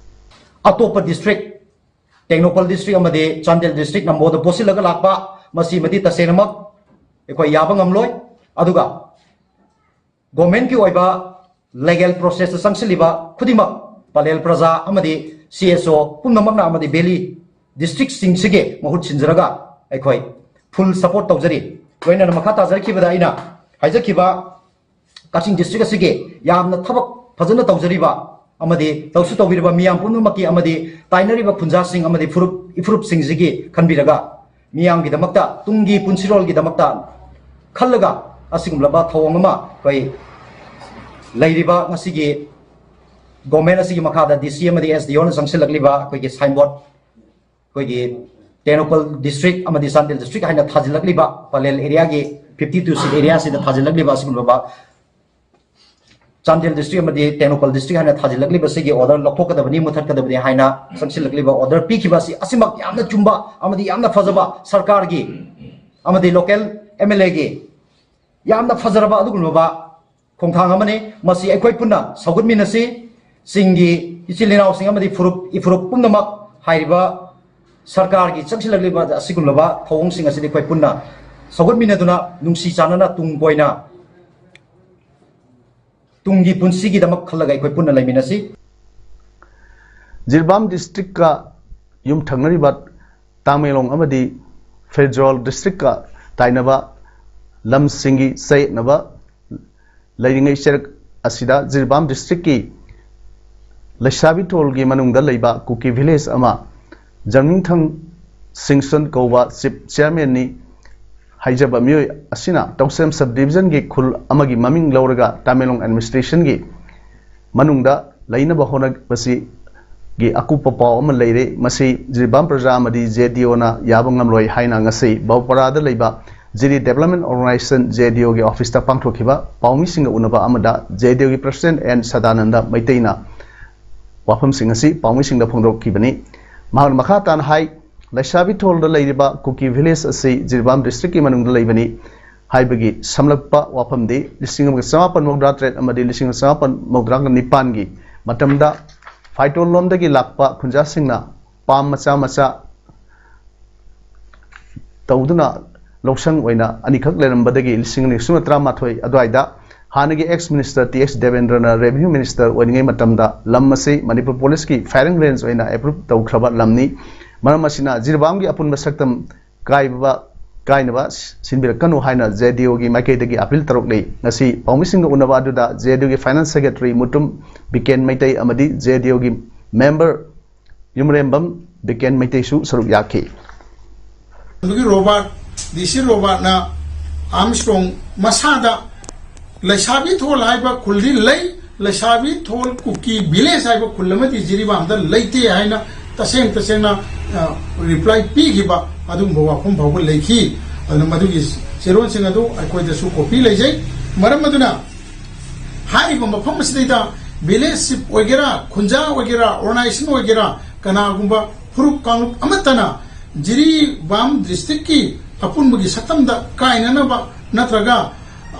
ꯑꯇꯣꯞꯄ ꯗꯤꯁꯇ꯭ꯔꯤꯛ, ꯇꯦꯡꯅꯧꯄꯜ ꯗꯤꯁꯇ꯭ꯔꯤꯛ ꯑꯃꯗꯤ ꯆꯥꯟꯗꯦꯜ ꯗꯤꯁꯇ꯭ꯔꯤꯛ ꯅꯝꯕꯣꯗ ꯄꯣꯠꯁꯤꯜꯂꯒ ꯂꯥꯛꯄ, ꯃꯁꯤꯃꯗꯤ ꯇꯁꯦꯡꯅꯃꯛ ꯑꯩꯈꯣꯏ ꯌꯥꯕ ꯉꯝꯂꯣꯏ꯫ ꯑꯗꯨꯒ ꯒꯣꯔꯃꯦꯟꯒꯤ ꯑꯣꯏꯕ ꯂꯤꯒꯦꯜ ꯄ꯭ꯔꯣꯁꯦꯁꯇ ꯆꯪꯁꯤꯜꯂꯤꯕ ꯈꯨꯗꯤꯡꯃꯛ ꯄꯂꯦꯜ ꯄ꯭ꯔꯖꯥ ꯑꯃꯗꯤ ꯁꯤ ꯑꯦꯁ ꯑꯣ ꯄꯨꯝꯅꯃꯛꯅ ꯑꯃꯗꯤ ꯚꯦꯂꯤ ꯗꯤꯁꯇ꯭ꯔꯤꯛꯁꯤꯡꯁꯤꯒꯤ ꯃꯍꯨꯠ ꯁꯤꯟꯖꯔꯒ ꯑꯩꯈꯣꯏ ꯐꯨꯜ ꯁꯄꯣꯔꯠ ꯇꯧꯖꯔꯤ꯫ ꯂꯣꯏꯅꯅ ꯃꯈꯥ ꯇꯥꯖꯔꯛꯈꯤꯕꯗ ꯑꯩꯅ ꯍꯥꯏꯖꯈꯤꯕ ꯀꯛꯆꯤꯡ ꯗꯤꯁꯇ꯭ꯔꯤꯛ ꯑꯁꯤꯒꯤ ꯌꯥꯝꯅ ꯊꯕꯛ ꯐꯖꯅ ꯇꯧꯖꯔꯤꯕ ꯑꯃꯗꯤ ꯇꯧꯁꯨ ꯇꯧꯕꯤꯔꯤꯕ ꯃꯤꯌꯥꯝ ꯄꯨꯝꯅꯃꯛꯀꯤ ꯑꯃꯗꯤ ꯇꯥꯏꯅꯔꯤꯕ ꯈꯨꯟꯖꯥꯁꯤꯡ ꯑꯃꯗꯤ ꯐꯨꯔꯨꯞ, ꯏꯐꯨꯔꯨꯞꯁꯤꯡꯁꯤꯒꯤ ꯈꯟꯕꯤꯔꯒ ꯃꯤꯌꯥꯝꯒꯤꯗꯃꯛꯇ, ꯇꯨꯡꯒꯤ ꯄꯨꯟꯁꯤꯔꯣꯜꯒꯤꯗꯃꯛꯇ ꯈꯜꯂꯒ ꯑꯁꯤꯒꯨꯝꯂꯕ ꯊꯧꯑꯣꯡ ꯑꯃ ꯑꯩꯈꯣꯏ ꯂꯩꯔꯤꯕ ꯉꯁꯤꯒꯤ ꯒꯣꯔꯃꯦꯟ ꯑꯁꯤꯒꯤ ꯃꯈꯥꯗ ꯗꯤ ꯁꯤ ꯑꯃꯗꯤ ꯑꯦꯁ ꯗꯤ ꯑꯣꯅ ꯆꯪꯁꯤꯜꯂꯛꯂꯤꯕ ꯑꯩꯈꯣꯏꯒꯤ ꯁꯥꯏꯟꯕꯣꯔꯗ, ꯑꯩꯈꯣꯏꯒꯤ ꯇꯦꯡꯅꯧꯄꯜ ꯗꯤꯁꯇ꯭ꯔꯤꯛ ꯑꯃꯗꯤ ꯆꯥꯟꯗꯦꯜ ꯗꯤꯁꯇ꯭ꯔꯤꯛ ꯍꯥꯏꯅ ꯊꯥꯖꯤꯜꯂꯛꯂꯤꯕ ꯄꯂꯦꯜ ꯑꯦꯔꯤꯌꯥꯒꯤ ꯐꯤꯐꯇꯤ ꯇꯨ ꯁꯤꯠ ꯑꯦꯔꯤꯌꯥꯁꯤꯗ ꯊꯥꯖꯤꯜꯂꯛꯂꯤꯕ ꯑꯁꯤꯒꯨꯝꯂꯕ ꯆꯥꯟꯗꯦꯜ ꯗꯤꯁꯇ꯭ꯔꯤꯛ ꯑꯃꯗꯤ ꯇꯦꯡꯅꯧꯄꯜ ꯗꯤꯁꯇ꯭ꯔꯤꯛ ꯍꯥꯏꯅ ꯊꯥꯖꯤꯜꯂꯛꯂꯤꯕꯁꯤꯒꯤ ꯑꯣꯔꯗꯔ ꯂꯧꯊꯣꯛꯀꯗꯕꯅꯤ, ꯃꯨꯠꯊꯠꯀꯗꯕꯅꯤ ꯍꯥꯏꯅ ꯆꯪꯁꯤꯜꯂꯛꯂꯤꯕ ꯑꯣꯔꯗꯔ ꯄꯤꯈꯤꯕ ꯑꯁꯤ ꯑꯁꯤꯃꯛ ꯌꯥꯝꯅ ꯆꯨꯝꯕ ꯑꯃꯗꯤ ꯌꯥꯝꯅ ꯐꯖꯕ ꯁꯔꯀꯥꯔꯒꯤ ꯑꯃꯗꯤ ꯂꯣꯀꯦꯜ ꯑꯦꯝ ꯑꯦꯜ ꯑꯦꯒꯤ ꯌꯥꯝꯅ ꯐꯖꯔꯕ ꯑꯗꯨꯒꯨꯝꯂꯕ ꯈꯣꯡꯊꯥꯡ ꯑꯃꯅꯤ꯫ ꯃꯁꯤ ꯑꯩꯈꯣꯏ ꯄꯨꯟꯅ ꯁꯧꯒꯠꯃꯤꯟꯅꯁꯤ꯫ ꯆꯤꯡꯒꯤ ꯏꯆꯤꯜ ꯏꯅꯥꯎꯁꯤꯡ ꯑꯃꯗꯤ ꯐꯨꯔꯨꯞ, ꯏꯐꯨꯔꯨꯞ ꯄꯨꯝꯅꯃꯛ ꯍꯥꯏꯔꯤꯕ ꯁꯔꯀꯥꯔꯒꯤ ꯆꯪꯁꯤꯜꯂꯛꯂꯤꯕ ꯑꯁꯤꯒꯨꯝꯂꯕ ꯊꯧꯑꯣꯡꯁꯤꯡ ꯑꯁꯤꯗꯤ ꯑꯩꯈꯣꯏ ꯄꯨꯟꯅ ꯁꯧꯒꯠꯃꯤꯟꯅꯗꯨꯅ ꯅꯨꯡꯁꯤ ꯆꯥꯟꯅꯅ ꯇꯨꯡ ꯀꯣꯏꯅ ꯇꯨꯡꯒꯤ ꯄꯨꯟꯁꯤꯒꯤꯗꯃꯛ ꯈꯜꯂꯒ ꯑꯩꯈꯣꯏ ꯄꯨꯟꯅ ꯂꯩꯃꯤꯟꯅꯁꯤ꯫ ꯖꯤꯔꯤꯕꯥꯝ ꯗꯤꯁꯇ꯭ꯔꯤꯛꯀ ꯌꯨꯝꯊꯪꯅꯔꯤꯕ ꯇꯥꯃꯦꯡꯂꯣꯡ ꯑꯃꯗꯤ ꯐꯦꯔꯖꯣꯜ ꯗꯤꯁꯇ꯭ꯔꯤꯛꯀ ꯇꯥꯏꯅꯕ ꯂꯝꯁꯤꯡꯒꯤ ꯆꯌꯦꯠꯅꯕ ꯂꯩꯔꯤꯉꯩ ꯆꯩꯔꯛ ꯑꯁꯤꯗ ꯖꯤꯔꯤꯕꯥꯝ ꯗꯤꯁꯇ꯭ꯔꯤꯛꯀꯤ ꯂꯩꯁꯥꯕꯤꯊꯣꯜꯒꯤ ꯃꯅꯨꯡꯗ ꯂꯩꯕ ꯀꯨꯀꯤ ꯚꯤꯂꯦꯖ ꯑꯃ ꯖꯝꯅꯤꯡꯊꯪ ꯁꯤꯡꯁꯟ ꯀꯧꯕ ꯆꯤꯞ ꯆꯤꯌꯥꯔꯃꯦꯟꯅꯤ꯫ ꯍꯥꯏꯖꯕ ꯃꯤꯑꯣꯏ ꯑꯁꯤꯅ ꯇꯧꯁꯦꯝ ꯁꯕ ꯗꯤꯕꯤꯖꯟꯒꯤ ꯈꯨꯜ ꯑꯃꯒꯤ ꯃꯃꯤꯡ ꯂꯧꯔꯒ ꯇꯃꯦꯡꯂꯣꯡ ꯑꯦꯗꯃꯤꯅꯤꯁꯇ꯭ꯔꯦꯁꯟꯒꯤ ꯃꯅꯨꯡꯗ ꯂꯩꯅꯕ ꯍꯣꯠꯅꯕꯁꯤꯒꯤ ꯑꯀꯨꯞꯄ ꯄꯥꯎ ꯑꯃ ꯂꯩꯔꯦ꯫ ꯃꯁꯤ ꯖꯤꯔꯤꯕꯥꯝ ꯄ꯭ꯔꯖꯥ ꯑꯃꯗꯤ ꯖꯦ ꯗꯤ ꯑꯣꯅ ꯌꯥꯕ ꯉꯝꯂꯣꯏ ꯍꯥꯏꯅ ꯉꯁꯤ ꯕꯧꯄꯔꯥꯗ ꯂꯩꯕ ꯖꯤꯔꯤ ꯗꯦꯕꯂꯞꯃꯦꯟ ꯑꯣꯔꯒꯅꯥꯏꯖꯦꯁꯟ, ꯖꯦ ꯗꯤ ꯑꯣꯒꯤ ꯑꯣꯐꯤꯁꯇ ꯄꯥꯡꯊꯣꯛꯈꯤꯕ ꯄꯥꯎꯃꯤꯁꯤꯡꯒ ꯎꯅꯕ ꯑꯃꯗ ꯖꯦ ꯗꯤ ꯑꯣꯒꯤ ꯄ꯭ꯔꯁꯤꯗꯦꯟ ꯑꯦꯟ ꯁꯗꯥꯅꯟꯗ ꯃꯩꯇꯩꯅ ꯋꯥꯐꯝꯁꯤꯡ ꯑꯁꯤ ꯄꯥꯎꯃꯤꯁꯤꯡꯗ ꯐꯣꯡꯗꯣꯛꯈꯤꯕꯅꯤ꯫ ꯃꯍꯥꯛꯅ ꯃꯈꯥ ꯇꯥꯅ ꯍꯥꯏ, ꯂꯩꯁꯥꯕꯤ ꯊꯣꯜꯗ ꯂꯩꯔꯤꯕ ꯀꯨꯀꯤ ꯚꯤꯂꯦꯖ ꯑꯁꯤ ꯖꯤꯔꯤꯕꯥꯝ ꯗꯤꯁꯇ꯭ꯔꯤꯛꯀꯤ ꯃꯅꯨꯡꯗ ꯂꯩꯕꯅꯤ ꯍꯥꯏꯕꯒꯤ ꯁꯝꯂꯞꯄ ꯋꯥꯐꯝꯗꯤ ꯂꯤꯁꯤꯡ ꯑꯃꯒ ꯆꯃꯥꯄꯟ ꯃꯧꯗ꯭ꯔꯥ ꯇꯔꯦꯠ ꯑꯃꯗꯤ ꯂꯤꯁꯤꯡ ꯑꯃꯒ ꯆꯃꯥꯄꯟ ꯃꯧꯗ꯭ꯔꯥ ꯅꯤꯄꯥꯟꯒꯤ ꯃꯇꯝꯗ ꯐꯥꯏꯇꯣꯜ ꯂꯣꯝꯗꯒꯤ ꯂꯥꯛꯄ ꯈꯨꯟꯖꯥꯁꯤꯡꯅ ꯄꯥꯝ ꯃꯆꯥ ꯃꯆꯥ ꯇꯧꯗꯨꯅ ꯂꯧꯁꯪ ꯑꯣꯏꯅ ꯑꯅꯤꯈꯛ ꯂꯩꯔꯝꯕꯗꯒꯤ ꯂꯤꯁꯤꯡ ꯑꯅꯤ ꯁꯨꯞꯅ ꯇꯔꯥꯃꯥꯊꯣꯏ ꯑꯗꯨꯋꯥꯏꯗ ꯍꯥꯟꯅꯒꯤ ꯑꯦꯛꯁ ꯃꯤꯅꯤꯁꯇꯔ ꯇꯤ ꯑꯦꯁ ꯗꯦꯕꯦꯟꯗ꯭ꯔꯅ ꯔꯦꯚꯤꯅ꯭ꯌꯨ ꯃꯤꯅꯤꯁꯇꯔ ꯑꯣꯏꯔꯤꯉꯩ ꯃꯇꯝꯗ ꯂꯝ ꯑꯁꯤ ꯃꯅꯤꯄꯨꯔ ꯄꯨꯂꯤꯁꯀꯤ ꯐꯥꯏꯔꯤꯡ ꯔꯦꯟꯖ ꯑꯣꯏꯅ ꯑꯦꯄ꯭ꯔꯨꯞ ꯇꯧꯈ꯭ꯔꯕ ꯂꯝꯅꯤ꯫ ꯃꯔꯝ ꯑꯁꯤꯅ ꯖꯤꯔꯤꯕꯥꯝꯒꯤ ꯑꯄꯨꯟꯕ ꯁꯛꯇꯝ ꯀꯥꯏꯕ ꯀꯥꯏꯅꯕ ꯁꯤꯟꯕꯤꯔꯛꯀꯅꯨ ꯍꯥꯏꯅ ꯖꯦ ꯗꯤ ꯑꯣꯒꯤ ꯃꯥꯏꯀꯩꯗꯒꯤ ꯑꯄꯤꯜ ꯇꯧꯔꯛꯂꯤ꯫ ꯉꯁꯤ ꯄꯥꯎꯃꯤꯁꯤꯡꯒ ꯎꯅꯕ ꯑꯗꯨꯗ ꯖꯦ ꯗꯤ ꯑꯣꯒꯤ ꯐꯥꯏꯅꯥꯟꯁ ꯁꯦꯀ꯭ꯔꯦꯇꯔꯤ ꯃꯨꯇꯨꯝ ꯕꯤꯀꯦꯟ ꯃꯩꯇꯩ ꯑꯃꯗꯤ ꯖꯦ ꯗꯤ ꯑꯣꯒꯤ ꯃꯦꯝꯕꯔ ꯌꯨꯝꯔꯦꯝꯕꯝ ꯕꯤꯀꯦꯟ ꯃꯩꯇꯩꯁꯨ ꯁꯔꯨꯛ ꯌꯥꯈꯤ꯫ ꯑꯗꯨꯒꯤ ꯔꯣꯕꯥꯔꯠ, ꯗꯤ ꯁꯤ ꯔꯣꯕꯥꯔꯠꯅ ꯑꯥꯔꯝꯁꯇ꯭ꯔꯣꯡ ꯃꯁꯥꯗ ꯂꯩꯁꯥꯕꯤ ꯊꯣꯜ ꯍꯥꯏꯕ ꯈꯨꯜꯗꯤ ꯂꯩ, ꯂꯩꯁꯥꯕꯤ ꯊꯣꯜ ꯀꯨꯀꯤ ꯚꯤꯂꯦꯖ ꯍꯥꯏꯕ ꯈꯨꯜ ꯑꯃꯗꯤ ꯖꯤꯔꯤꯕꯥꯝꯗ ꯂꯩꯇꯦ ꯍꯥꯏꯅ ꯇꯁꯦꯡ ꯇꯁꯦꯡꯅ ꯔꯤꯄ꯭ꯂꯥꯏ ꯄꯤꯈꯤꯕ ꯑꯗꯨꯒꯨꯝꯕ ꯋꯥꯐꯝ ꯐꯥꯎꯕ ꯂꯩꯈꯤ꯫ ꯑꯗꯨꯅ ꯃꯗꯨꯒꯤ ꯆꯦꯔꯣꯜꯁꯤꯡ ꯑꯗꯨ ꯑꯩꯈꯣꯏꯗꯁꯨ ꯀꯣꯄꯤ ꯂꯩꯖꯩ꯫ ꯃꯔꯝ ꯑꯗꯨꯅ ꯍꯥꯏꯔꯤꯕ ꯃꯐꯝ ꯑꯁꯤꯗꯩꯗ ꯚꯤꯂꯦꯖ ꯆꯤꯐ ꯑꯣꯏꯒꯦꯔꯥ, ꯈꯨꯟꯖꯥ ꯑꯣꯏꯒꯦꯔꯥ, ꯑꯣꯔꯒꯅꯥꯏꯖꯦꯁꯟ ꯑꯣꯏꯒꯦꯔꯥ, ꯀꯅꯥꯒꯨꯝꯕ ꯐꯨꯔꯨꯞ ꯀꯥꯡꯂꯨꯞ ꯑꯃꯠꯇꯅ ꯖꯤꯔꯤꯕꯥꯝ ꯗꯤꯁꯇ꯭ꯔꯤꯛꯀꯤ ꯑꯄꯨꯟꯕꯒꯤ ꯁꯛꯇꯝꯗ ꯀꯥꯏꯅꯅꯕ ꯅꯠꯇ꯭ꯔꯒ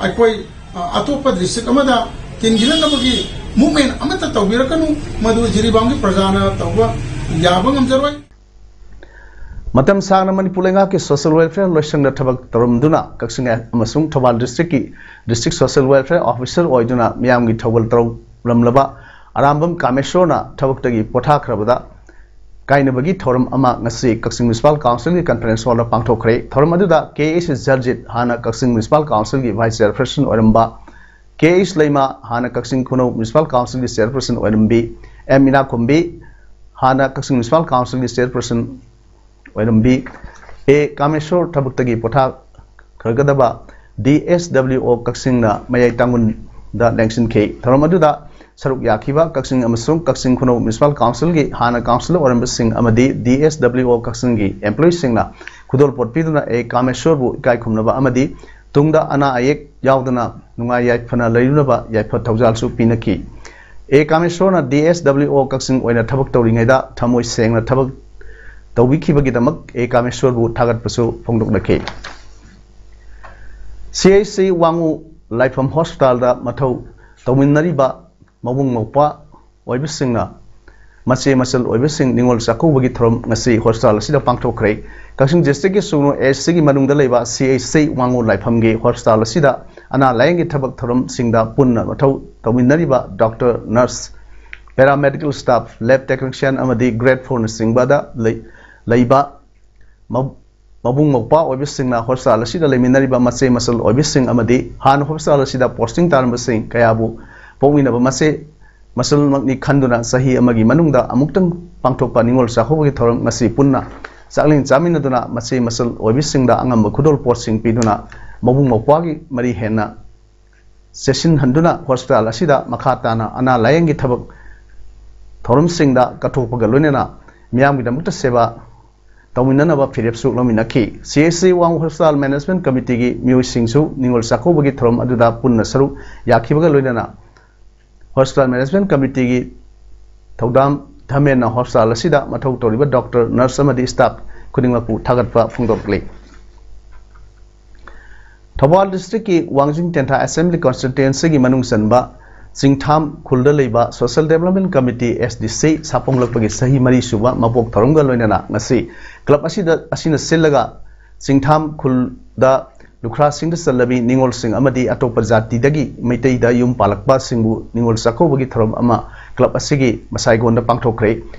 ꯑꯩꯈꯣꯏ ꯑ, ꯑꯇꯣꯞꯄ ꯗꯤꯁꯇ꯭ꯔꯤꯛ ꯑꯃꯗ ꯇꯤꯟꯈꯤꯅꯅꯕꯒꯤ ꯃꯨꯞꯃꯦꯟ ꯑꯃꯠꯇ ꯇꯧꯕꯤꯔꯛꯀꯅꯨ꯫ ꯃꯗꯨ ꯖꯤꯔꯤꯕꯥꯝꯒꯤ ꯄ꯭ꯔꯖꯥꯅ ꯇꯧꯕ ꯌꯥꯕ ꯉꯝꯖꯔꯣꯏ꯫ ꯃꯇꯝ ꯁꯥꯡꯅ ꯃꯅꯤꯄꯨꯔ ꯂꯩꯉꯥꯛꯀꯤ ꯁꯣꯁꯤꯌꯦꯜ ꯋꯦꯜꯐꯤꯌꯔ ꯂꯣꯏꯁꯪꯗ ꯊꯕꯛ ꯇꯧꯔꯝꯗꯨꯅ ꯀꯛꯆꯤꯡ ꯑꯃꯁꯨꯡ ꯊꯧꯕꯥꯜ ꯗꯤꯁꯇ꯭ꯔꯤꯛꯀꯤ ꯗꯤꯁꯇ꯭ꯔꯤꯛ ꯁꯣꯁꯤꯌꯦꯜ ꯋꯦꯜꯐꯤꯌꯔ ꯑꯣꯐꯤꯁꯔ ꯑꯣꯏꯗꯨꯅ ꯃꯤꯌꯥꯝꯒꯤ ꯊꯧꯒꯜ ꯇꯧꯔꯝꯂꯕ ꯑꯔꯥꯝꯕꯝ ꯀꯥꯃꯦꯁꯣꯔꯅ ꯊꯕꯛꯇꯒꯤ ꯄꯣꯊꯥꯈ꯭ꯔꯕꯗ ꯀꯥꯏꯅꯕꯒꯤ ꯊꯧꯔꯝ ꯑꯃ ꯉꯁꯤ ꯀꯛꯆꯤꯡ ꯃ꯭ꯌꯨꯅꯤꯁꯤꯄꯥꯜ ꯀꯥꯎꯟꯁꯤꯜꯒꯤ ꯀꯟꯐꯔꯦꯟꯁ ꯍꯣꯜꯗ ꯄꯥꯡꯊꯣꯛꯈ꯭ꯔꯦ꯫ ꯊꯧꯔꯝ ꯑꯗꯨꯗ ꯀꯦ ꯑꯩꯆ ꯖꯔꯖꯤꯠ, ꯍꯥꯟꯅ ꯀꯛꯆꯤꯡ ꯃ꯭ꯌꯨꯅꯤꯁꯤꯄꯥꯜ ꯀꯥꯎꯟꯁꯤꯜꯒꯤ ꯚꯥꯏꯁ ꯆꯦꯌꯔꯄꯔꯁꯟ ꯑꯣꯏꯔꯝꯕ, ꯀꯦ ꯑꯩꯆ ꯂꯩꯃ, ꯍꯥꯟꯅ ꯀꯛꯆꯤꯡ ꯈꯨꯅꯧ ꯃ꯭ꯌꯨꯅꯤꯁꯤꯄꯥꯜ ꯀꯥꯎꯟꯁꯤꯜꯒꯤ ꯆꯦꯌꯔꯄꯔꯁꯟ ꯑꯣꯏꯔꯝꯕꯤ, ꯑꯦꯝ ꯏꯅꯥꯈꯣꯝꯕꯤ, ꯍꯥꯟꯅ ꯀꯛꯆꯤꯡ ꯃ꯭ꯌꯨꯅꯤꯁꯤꯄꯥꯜ ꯀꯥꯎꯟꯁꯤꯜꯒꯤ ꯆꯦꯌꯔꯄꯔꯁꯟ ꯑꯣꯏꯔꯝꯕꯤ, ꯑꯦ ꯀꯥꯃꯦꯁꯣꯔ ꯊꯕꯛꯇꯒꯤ ꯄꯣꯊꯥ ꯈꯔꯒꯗꯕ ꯗꯤ ꯑꯦꯁ ꯗꯕ꯭ꯂꯤꯎ ꯑꯣ ꯀꯛꯆꯤꯡꯅ ꯃꯌꯥꯏ ꯇꯥꯡꯒꯨꯟꯗ ꯂꯦꯡꯁꯤꯟꯈꯤ꯫ ꯊꯧꯔꯝ ꯑꯗꯨꯗ ꯁꯔꯨꯛ ꯌꯥꯈꯤꯕ ꯀꯛꯆꯤꯡ ꯑꯃꯁꯨꯡ ꯀꯛꯆꯤꯡ ꯈꯨꯅꯧ ꯃ꯭ꯌꯨꯅꯤꯁꯤꯄꯥꯜ ꯀꯥꯎꯟꯁꯤꯜꯒꯤ ꯍꯥꯟꯅ ꯀꯥꯎꯟꯁꯤꯂꯔ ꯑꯣꯏꯔꯝꯕꯁꯤꯡ ꯑꯃꯗꯤ ꯗꯤ ꯑꯦꯁ ꯗꯕ꯭ꯂꯤꯎ ꯑꯣ ꯀꯛꯆꯤꯡꯒꯤ ꯑꯦꯝꯄ꯭ꯂꯣꯌꯤꯁꯤꯡꯅ ꯈꯨꯗꯣꯜꯄꯣꯠ ꯄꯤꯗꯨꯅ ꯑꯦ ꯀꯥꯃꯦꯁꯣꯔꯕꯨ ꯏꯀꯥꯏ ꯈꯨꯝꯅꯕ ꯑꯃꯗꯤ ꯇꯨꯡꯗ ꯑꯅꯥ ꯑꯌꯦꯛ ꯌꯥꯎꯗꯅ ꯅꯨꯡꯉꯥꯏ ꯌꯥꯏꯐꯅ ꯂꯩꯔꯨꯅꯕ ꯌꯥꯏꯐ ꯊꯧꯖꯥꯜꯁꯨ ꯄꯤꯅꯈꯤ꯫ ꯑꯦ ꯀꯥꯃꯦꯁꯣꯔꯅ ꯗꯤ ꯑꯦꯁ ꯗꯕ꯭ꯂꯤꯎ ꯑꯣ ꯀꯛꯆꯤꯡ ꯑꯣꯏꯅ ꯊꯕꯛ ꯇꯧꯔꯤꯉꯩꯗ ꯊꯃꯣꯏ ꯁꯦꯡꯅ ꯊꯕꯛ ꯇꯧꯕꯤꯈꯤꯕꯒꯤꯗꯃꯛ ꯑꯦ ꯀꯥꯃꯦꯁꯣꯔꯕꯨ ꯊꯥꯒꯠꯄꯁꯨ ꯐꯣꯡꯗꯣꯛꯅꯈꯤ꯫ ꯁꯤ ꯑꯩꯆ ꯁꯤ ꯋꯥꯡꯉꯨ ꯂꯥꯏꯐꯝ ꯍꯣꯁꯄꯤꯇꯥꯜꯗ ꯃꯊꯧ ꯇꯧꯃꯤꯟꯅꯔꯤꯕ ꯃꯕꯨꯡ ꯃꯧꯄ꯭ꯋꯥ ꯑꯣꯏꯕꯁꯤꯡꯅ ꯃꯆꯦ ꯃꯆꯜ ꯑꯣꯏꯕꯁꯤꯡ ꯅꯤꯉꯣꯜ ꯆꯥꯛꯀꯧꯕꯒꯤ ꯊꯧꯔꯝ ꯉꯁꯤ ꯍꯣꯁꯄꯤꯇꯥꯜ ꯑꯁꯤꯗ ꯄꯥꯡꯊꯣꯛꯈ꯭ꯔꯦ꯫ ꯀꯛꯆꯤꯡ ꯗꯤꯁꯇ꯭ꯔꯤꯛꯀꯤ ꯁꯨꯒꯅꯨ ꯑꯦꯁ ꯁꯤꯒꯤ ꯃꯅꯨꯡꯗ ꯂꯩꯕ ꯁꯤ ꯑꯩꯆ ꯁꯤ ꯋꯥꯡꯉꯨ ꯂꯥꯏꯐꯝꯒꯤ ꯍꯣꯁꯄꯤꯇꯥꯜ ꯑꯁꯤꯗ ꯑꯅꯥ ꯂꯥꯌꯦꯡꯒꯤ ꯊꯕꯛ ꯊꯧꯔꯝꯁꯤꯡꯗ ꯄꯨꯟꯅ ꯃꯊꯧ ꯇꯧꯃꯤꯟꯅꯔꯤꯕ doctor, nurse, paramedical staff, lab technician ꯑꯃꯗꯤ ꯒ꯭ꯔꯦꯗ ꯐꯣꯔꯅꯆꯤꯡꯕꯗ ꯂꯩ-, ꯂꯩꯕ ꯃ-, ꯃꯕꯨꯡ ꯃꯧꯄ꯭ꯋꯥ ꯑꯣꯏꯕꯁꯤꯡꯅ ꯍꯣꯁꯄꯤꯇꯥꯜ ꯑꯁꯤꯗ ꯂꯩꯃꯤꯟꯅꯔꯤꯕ ꯃꯆꯦ ꯃꯆꯜ ꯑꯣꯏꯕꯁꯤꯡ ꯑꯃꯗꯤ ꯍꯥꯟꯅ ꯍꯣꯁꯄꯤꯇꯥꯜ ꯑꯁꯤꯗ ꯄꯣꯁꯇꯤꯡ ꯇꯥꯔꯝꯕꯁꯤꯡ ꯀꯌꯥꯕꯨ ꯄꯣꯛꯃꯤꯟꯅꯕ ꯃꯆꯦ ꯃꯆꯜꯃꯛꯅꯤ ꯈꯟꯗꯨꯅ ꯆꯍꯤ ꯑꯃꯒꯤ ꯃꯅꯨꯡꯗ ꯑꯃꯨꯛꯇꯪ ꯄꯥꯡꯊꯣꯛꯄ ꯅꯤꯉꯣꯜ ꯆꯥꯛꯀꯧꯕꯒꯤ ꯊꯧꯔꯝ ꯉꯁꯤ ꯄꯨꯟꯅ ꯆꯥꯛꯂꯦꯟ ꯆꯥꯃꯤꯟꯅꯗꯨꯅ ꯃꯆꯦ ꯃꯆꯜ ꯑꯣꯏꯕꯁꯤꯡꯗ ꯑꯉꯝꯕ ꯈꯨꯗꯣꯜ ꯄꯣꯠꯁꯤꯡ ꯄꯤꯗꯨꯅ ꯃꯕꯨꯡ ꯃꯧꯄ꯭ꯋꯥꯒꯤ ꯃꯔꯤ ꯍꯦꯟꯅ ꯆꯦꯠꯁꯤꯟꯍꯟꯗꯨꯅ ꯍꯣꯁꯄꯤꯇꯥꯜ ꯑꯁꯤꯗ ꯃꯈꯥ ꯇꯥꯅ ꯑꯅꯥ ꯂꯥꯌꯦꯡꯒꯤ ꯊꯕꯛ ꯊꯧꯔꯝꯁꯤꯡꯗ ꯀꯠꯊꯣꯛꯄꯒ ꯂꯣꯏꯅꯅ ꯃꯤꯌꯥꯝꯒꯤꯗꯃꯛꯇ ꯁꯦꯕꯥ ꯇꯧꯃꯤꯟꯅꯅꯕ ꯐꯤꯔꯦꯞꯁꯨ ꯂꯧꯃꯤꯟꯅꯈꯤ꯫ ꯁꯤ ꯑꯩꯆ ꯁꯤ ꯋꯥꯡ ꯍꯣꯁꯄꯤꯇꯥꯜ ꯃꯦꯅꯦꯖꯃꯦꯟ ꯀꯃꯤꯇꯤꯒꯤ ꯃꯤꯑꯣꯏꯁꯤꯡꯁꯨ ꯅꯤꯉꯣꯜ ꯆꯥꯛꯀꯧꯕꯒꯤ ꯊꯧꯔꯝ ꯑꯗꯨꯗ ꯄꯨꯟꯅ ꯁꯔꯨꯛ ꯌꯥꯈꯤꯕꯒ ꯂꯣꯏꯅꯅ ꯍꯣꯁꯄꯤꯇꯥꯜ ꯃꯦꯅꯦꯖꯃꯦꯟ ꯀꯃꯤꯇꯤꯒꯤ ꯊꯧꯗꯥꯝ ꯙꯃꯦꯟꯅ ꯍꯣꯁꯄꯤꯇꯥꯜ ꯑꯁꯤꯗ ꯃꯊꯧ ꯇꯧꯔꯤꯕ ꯗꯣꯛꯇꯔ, ꯅꯔꯁ ꯑꯃꯗꯤ ꯁ꯭ꯇꯥꯐ ꯈꯨꯗꯤꯡꯃꯛꯄꯨ ꯊꯥꯒꯠꯄ ꯐꯣꯡꯗꯣꯛꯂꯤ꯫ ꯊꯧꯕꯥꯜ ꯗꯤꯁꯇ꯭ꯔꯤꯛꯀꯤ ꯋꯥꯡꯖꯤꯡ ꯇꯦꯟꯊꯥ ꯑꯦꯁꯦꯝꯕ꯭ꯂꯤ ꯀꯟꯁꯇꯤꯇ꯭ꯋꯦꯟꯁꯤꯒꯤ ꯃꯅꯨꯡ ꯆꯟꯕ ꯆꯤꯡꯊꯥꯝ ꯈꯨꯜꯗ ꯂꯩꯕ social development committee, S D ꯁꯤ, ꯁꯥꯐꯣꯡꯂꯛꯄꯒꯤ ꯆꯍꯤ ꯃꯔꯤ ꯁꯨꯕ ꯃꯄꯣꯛ ꯊꯧꯔꯝꯒ ꯂꯣꯏꯅꯅ ꯉꯁꯤ ꯀ꯭ꯂꯕ ꯑꯁꯤꯗ, ꯑꯁꯤꯅ ꯁꯤꯜꯂꯒ ꯆꯤꯡꯊꯥꯝ ꯈꯨꯜꯗ ꯂꯨꯈ꯭ꯔꯥꯁꯤꯡꯗ ꯆꯜꯂꯕꯤ ꯅꯤꯉꯣꯜꯁꯤꯡ ꯑꯃꯗꯤ ꯑꯇꯣꯞꯄ ꯖꯥꯇꯤꯗꯒꯤ ꯃꯩꯇꯩꯗ ꯌꯨꯝ ꯄꯥꯜꯂꯛꯄꯁꯤꯡꯕꯨ ꯅꯤꯉꯣꯜ ꯆꯥꯛꯀꯧꯕꯒꯤ ꯊꯧꯔꯝ ꯑꯃ ꯀ꯭ꯂꯕ ꯑꯁꯤꯒꯤ ꯃꯁꯥꯏꯒꯣꯟꯗ ꯄꯥꯡꯊꯣꯛꯈ꯭ꯔꯦ꯫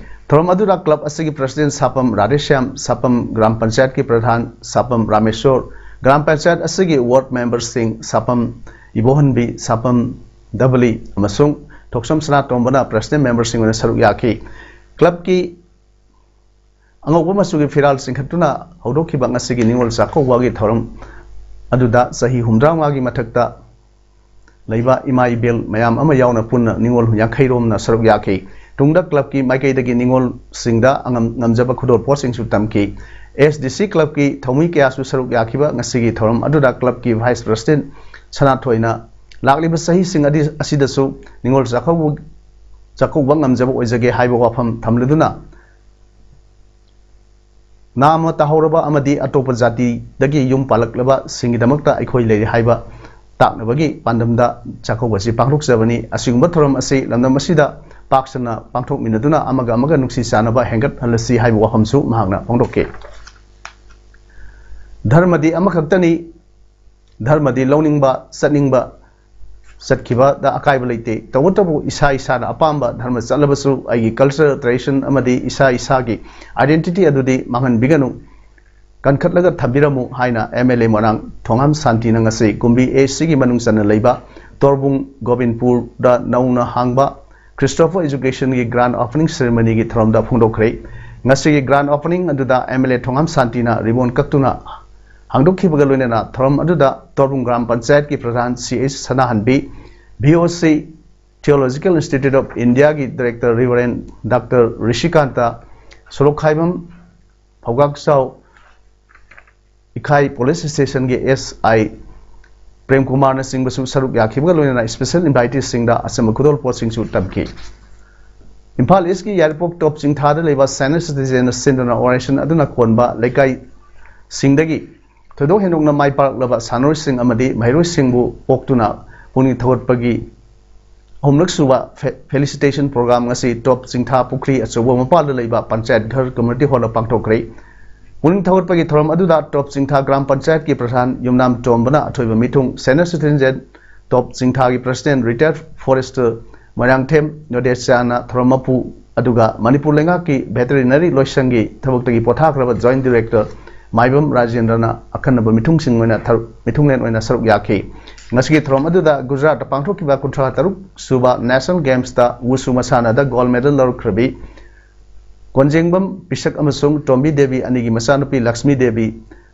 ꯊꯧꯔꯝ ꯑꯗꯨꯗ ꯀ꯭ꯂꯕ ꯑꯁꯤꯒꯤ ꯄ꯭ꯔꯁꯤꯗꯦꯟ ꯁꯥꯄꯝ ꯔꯥꯙꯦꯁ꯭ꯌꯥꯝ, ꯁꯥꯄꯝ ꯒ꯭ꯔꯥꯝ ꯄꯟꯆꯥꯌꯠꯀꯤ ꯄ꯭ꯔꯙꯥꯟ ꯁꯥꯄꯝ ꯔꯥꯃꯦꯁꯣꯔ, ꯒ꯭ꯔꯥꯝ ꯄꯟꯆꯥꯌꯠ ꯑꯁꯤꯒꯤ ꯋꯥꯔꯗ ꯃꯦꯝꯕꯔꯁꯤꯡ ꯁꯥꯄꯝ ꯏꯕꯣꯍꯟꯕꯤ, ꯁꯥꯄꯝ ꯗꯕꯂꯤ ꯑꯃꯁꯨꯡ ꯊꯣꯛꯁꯝ ꯁꯅꯥꯇꯣꯝꯕꯅ ꯄ꯭ꯔꯁꯤꯗꯦꯟ ꯃꯦꯝꯕꯔꯁꯤꯡ ꯑꯣꯏꯅ ꯁꯔꯨꯛ ꯌꯥꯈꯤ꯫ ꯀ꯭ꯂꯕꯀꯤ ꯑꯉꯧꯕ ꯃꯆꯨꯒꯤ ꯐꯤꯔꯥꯜ ꯆꯤꯡꯈꯠꯇꯨꯅ ꯍꯧꯗꯣꯛꯈꯤꯕ ꯉꯁꯤꯒꯤ ꯅꯤꯉꯣꯜ ꯆꯥꯛꯀꯧꯕꯒꯤ ꯊꯧꯔꯝ ꯑꯗꯨꯗ ꯆꯍꯤ ꯍꯨꯝꯗ꯭ꯔꯥ ꯃꯉꯥꯒꯤ ꯃꯊꯛꯇ ꯂꯩꯕ ꯏꯃꯥ ꯏꯕꯦꯜ ꯃꯌꯥꯝ ꯑꯃ ꯌꯥꯎꯅ ꯄꯨꯟꯅ ꯅꯤꯉꯣꯜ ꯌꯥꯡꯈꯩ ꯔꯣꯝꯅ ꯁꯔꯨꯛ ꯌꯥꯈꯤ꯫ ꯇꯨꯡꯗ ꯀ꯭ꯂꯕꯀꯤ ꯃꯥꯏꯀꯩꯗꯒꯤ ꯅꯤꯉꯣꯜꯁꯤꯡꯗ ꯑꯉꯝ-, ꯉꯝꯖꯕ ꯈꯨꯗꯣꯜꯄꯣꯠꯁꯤꯡꯁꯨ ꯇꯝꯈꯤ꯫ ꯑꯦꯁ ꯗꯤ ꯁꯤ ꯀ꯭ꯂꯕꯀꯤ ꯊꯧꯃꯤ ꯀꯌꯥꯁꯨ ꯁꯔꯨꯛ ꯌꯥꯈꯤꯕ ꯉꯁꯤꯒꯤ ꯊꯧꯔꯝ ꯑꯗꯨꯗ ꯀ꯭ꯂꯕꯀꯤ ꯚꯥꯏꯁ ꯄ꯭ꯔꯁꯤꯗꯦꯟ ꯁꯅꯥꯊꯣꯏꯅ ꯂꯥꯛꯂꯤꯕ ꯆꯍꯤꯁꯤꯡ ꯑꯗꯤ-, ꯑꯁꯤꯗꯁꯨ ꯅꯤꯉꯣꯜ ꯆꯥꯛꯀꯧꯕ-, ꯆꯥꯛꯀꯧꯕ ꯉꯝꯖꯕ ꯑꯣꯏꯖꯒꯦ ꯍꯥꯏꯕ ꯋꯥꯐꯝ ꯊꯝꯂꯗꯨꯅ, ꯅꯥꯝꯃ ꯇꯥꯍꯧꯔꯕ ꯑꯃꯗꯤ ꯑꯇꯣꯞꯄ ꯖꯥꯇꯤꯗꯒꯤ ꯌꯨꯝ ꯄꯥꯜꯂꯛꯂꯕꯁꯤꯡꯒꯤꯗꯃꯛꯇ ꯑꯩꯈꯣꯏ ꯂꯩꯔꯤ ꯍꯥꯏꯕ ꯇꯥꯛꯅꯕꯒꯤ ꯄꯥꯟꯗꯝꯗ ꯆꯥꯛꯀꯧꯕ ꯑꯁꯤ ꯄꯥꯡꯊꯣꯛꯆꯕꯅꯤ꯫ ꯑꯁꯤꯒꯨꯝꯕ ꯊꯧꯔꯝ ꯑꯁꯤ ꯂꯝꯗꯝ ꯑꯁꯤꯗ ꯄꯥꯛ ꯁꯟꯅ ꯄꯥꯡꯊꯣꯛꯃꯤꯟꯅꯗꯨꯅ ꯑꯃꯒ ꯑꯃꯒ ꯅꯨꯡꯁꯤ ꯆꯥꯟꯅꯕ ꯍꯦꯟꯒꯠꯍꯜꯂꯁꯤ ꯍꯥꯏꯕ ꯋꯥꯐꯝꯁꯨ ꯃꯍꯥꯛꯅ ꯐꯣꯡꯗꯣꯛꯈꯤ꯫ ꯙꯔꯃꯗꯤ ꯑꯃꯈꯛꯇꯅꯤ, ꯙꯔꯃꯗꯤ ꯂꯧꯅꯤꯡꯕ, ꯆꯠꯅꯤꯡꯕ, ꯆꯠꯈꯤꯕꯗ ꯑꯀꯥꯏꯕ ꯂꯩꯇꯦ꯫ ꯇꯧꯕꯇꯕꯨ ꯏꯁꯥ ꯏꯁꯥꯅ ꯑꯄꯥꯝꯕ ꯙꯔꯃ ꯆꯠꯂꯕꯁꯨ ꯑꯩꯒꯤ culture, tradition ꯑꯃꯗꯤ ꯏꯁꯥ ꯏꯁꯥꯒꯤ identity ꯑꯗꯨꯗꯤ ꯃꯥꯡꯍꯟꯕꯤꯒꯅꯨ, ꯀꯟꯈꯠꯂꯒ ꯊꯝꯕꯤꯔꯝꯃꯨ ꯍꯥꯏꯅ ꯑꯦꯝ ꯑꯦꯜ ꯑꯦ ꯃꯣꯏꯔꯥꯡ ꯊꯣꯉꯥꯝ ꯁꯥꯟꯇꯤꯅ ꯉꯁꯤ ꯀꯨꯝꯕꯤ ꯑꯦ ꯁꯤꯒꯤ ꯃꯅꯨꯡ ꯆꯟꯅ ꯂꯩꯕ ꯇꯣꯔꯕꯨꯡ ꯒꯣꯕꯤꯟꯄꯨꯔꯗ ꯅꯧꯅ ꯍꯥꯡꯕ ꯈ꯭ꯔꯤꯁꯇꯣꯐꯔ Educationꯒꯤ grand opening ceremonyꯒꯤ ꯊꯧꯔꯝꯗ ꯐꯣꯡꯗꯣꯛꯈ꯭ꯔꯦ꯫ ꯉꯁꯤꯒꯤ grand opening ꯑꯗꯨꯗ ꯑꯦꯝ ꯑꯦꯜ ꯑꯦ ꯊꯣꯉꯥꯝ ꯁꯥꯟꯇꯤꯅ ribbon ꯀꯛꯇꯨꯅ ꯍꯥꯡꯗꯣꯛꯈꯤꯕꯒ ꯂꯣꯏꯅꯅ ꯊꯧꯔꯝ ꯑꯗꯨꯗ ꯇꯣꯔꯕꯨꯡ ꯒ꯭ꯔꯥꯝ ꯄꯟꯆꯥꯌꯠꯀꯤ ꯄ꯭ꯔꯙꯥꯟ ꯁꯤ ꯑꯩꯆ ꯁꯅꯥꯍꯟꯕꯤ, ꯚꯤ ꯑꯣ ꯁꯤ Theological Institute of Indiaꯒꯤ director Reverend Doctor ꯔꯤꯁꯤꯀꯥꯟꯇ, Sorokhaibam ꯐꯧꯒꯥꯛꯆꯥꯎ ꯏꯈꯥꯏ police stationꯒꯤ ꯑꯦꯁ ꯑꯥꯏ ꯄ꯭ꯔꯦꯝꯀꯨꯃꯥꯔꯅꯆꯤꯡꯕꯁꯨ ꯁꯔꯨꯛ ꯌꯥꯈꯤꯕꯒ ꯂꯣꯏꯅꯅ special inviteeꯁꯤꯡꯗ ꯑꯆꯝꯕ ꯈꯨꯗꯣꯜꯄꯣꯠꯁꯤꯡꯁꯨ ꯇꯝꯈꯤ꯫ ꯏꯝꯐꯥꯜ ꯏꯁꯀꯤ ꯌꯥꯏꯔꯤꯄꯣꯛ ꯇꯣꯞ ꯆꯤꯡꯊꯥꯗ ꯂꯩꯕ senior citizenꯅ ꯁꯤꯟꯗꯨꯅ organization ꯑꯗꯨꯅ ꯀꯣꯟꯕ ꯂꯩꯀꯥꯏꯁꯤꯡꯗꯒꯤ ꯊꯣꯏꯗꯣꯛ ꯍꯦꯟꯗꯣꯛꯅ ꯃꯥꯏ ꯄꯥꯛꯂꯕ ꯁꯥꯟꯅꯔꯣꯏꯁꯤꯡ ꯑꯃꯗꯤ ꯃꯍꯩꯔꯣꯏꯁꯤꯡꯕꯨ ꯄꯣꯛꯇꯨꯅ ꯄꯨꯛꯅꯤꯡ ꯊꯧꯒꯠꯄꯒꯤ ꯑꯍꯨꯝꯂꯛ ꯁꯨꯕ fe-, felicitation program ꯉꯁꯤ ꯇꯣꯞ ꯆꯤꯡꯊꯥ ꯄꯨꯈ꯭ꯔꯤ ꯑꯆꯧꯕ ꯃꯄꯥꯜꯗ ꯂꯩꯕ ꯄꯟꯆꯥꯌꯠ ꯘꯔ community hallꯗ ꯄꯥꯡꯊꯣꯛꯈ꯭ꯔꯦ꯫ ꯄꯨꯛꯅꯤꯡ ꯊꯧꯒꯠꯄꯒꯤ ꯊꯧꯔꯝ ꯑꯗꯨꯗ ꯇꯣꯞ ꯆꯤꯡꯊꯥ ꯒ꯭ꯔꯥꯝ ꯄꯟꯆꯥꯌꯠꯀꯤ ꯄ꯭ꯔꯙꯥꯟ ꯌꯨꯝꯅꯥꯝ ꯇꯣꯝꯕꯅ ꯑꯊꯣꯏꯕ ꯃꯤꯊꯨꯡ, senior citizen ꯇꯣꯞ ꯆꯤꯡꯊꯥꯒꯤ president retired forester ꯃꯣꯏꯔꯥꯡꯊꯦꯝ ꯅꯣꯗꯦꯁꯥꯅ ꯊꯧꯔꯝ ꯃꯄꯨ, ꯑꯗꯨꯒ ꯃꯅꯤꯄꯨꯔ ꯂꯩꯉꯥꯛꯀꯤ veterinary ꯂꯣꯏꯁꯪꯒꯤ ꯊꯕꯛꯇꯒꯤ ꯄꯣꯊꯥꯈ꯭ꯔꯕ joint director ꯃꯥꯏꯕꯝ ꯔꯥꯖꯦꯟꯗ꯭ꯔꯅ ꯑꯈꯟꯅꯕ ꯃꯤꯊꯨꯡꯁꯤꯡ ꯑꯣꯏꯅ ꯊꯔ-, ꯃꯤꯊꯨꯡꯂꯦꯟ ꯑꯣꯏꯅ ꯁꯔꯨꯛ ꯌꯥꯈꯤ꯫ ꯉꯁꯤꯒꯤ ꯊꯧꯔꯝ ꯑꯗꯨꯗ ꯒꯨꯖꯔꯥꯠꯇ ꯄꯥꯡꯊꯣꯛꯈꯤꯕ ꯀꯨꯟꯊ꯭ꯔꯥ ꯇꯔꯨꯛ ꯁꯨꯕ National Gamesꯇ ꯋꯨꯁꯨ ꯃꯁꯥꯟꯅꯗ gold medal ꯂꯧꯔꯛꯈ꯭ꯔꯕꯤ ꯀꯣꯟꯖꯦꯡꯕꯝ ꯄꯤꯁꯛ ꯑꯃꯁꯨꯡ ꯇꯣꯝꯕꯤ ꯗꯦꯕꯤ ꯑꯅꯤꯒꯤ ꯃꯆꯥꯅꯨꯄꯤ Lakshmi Devi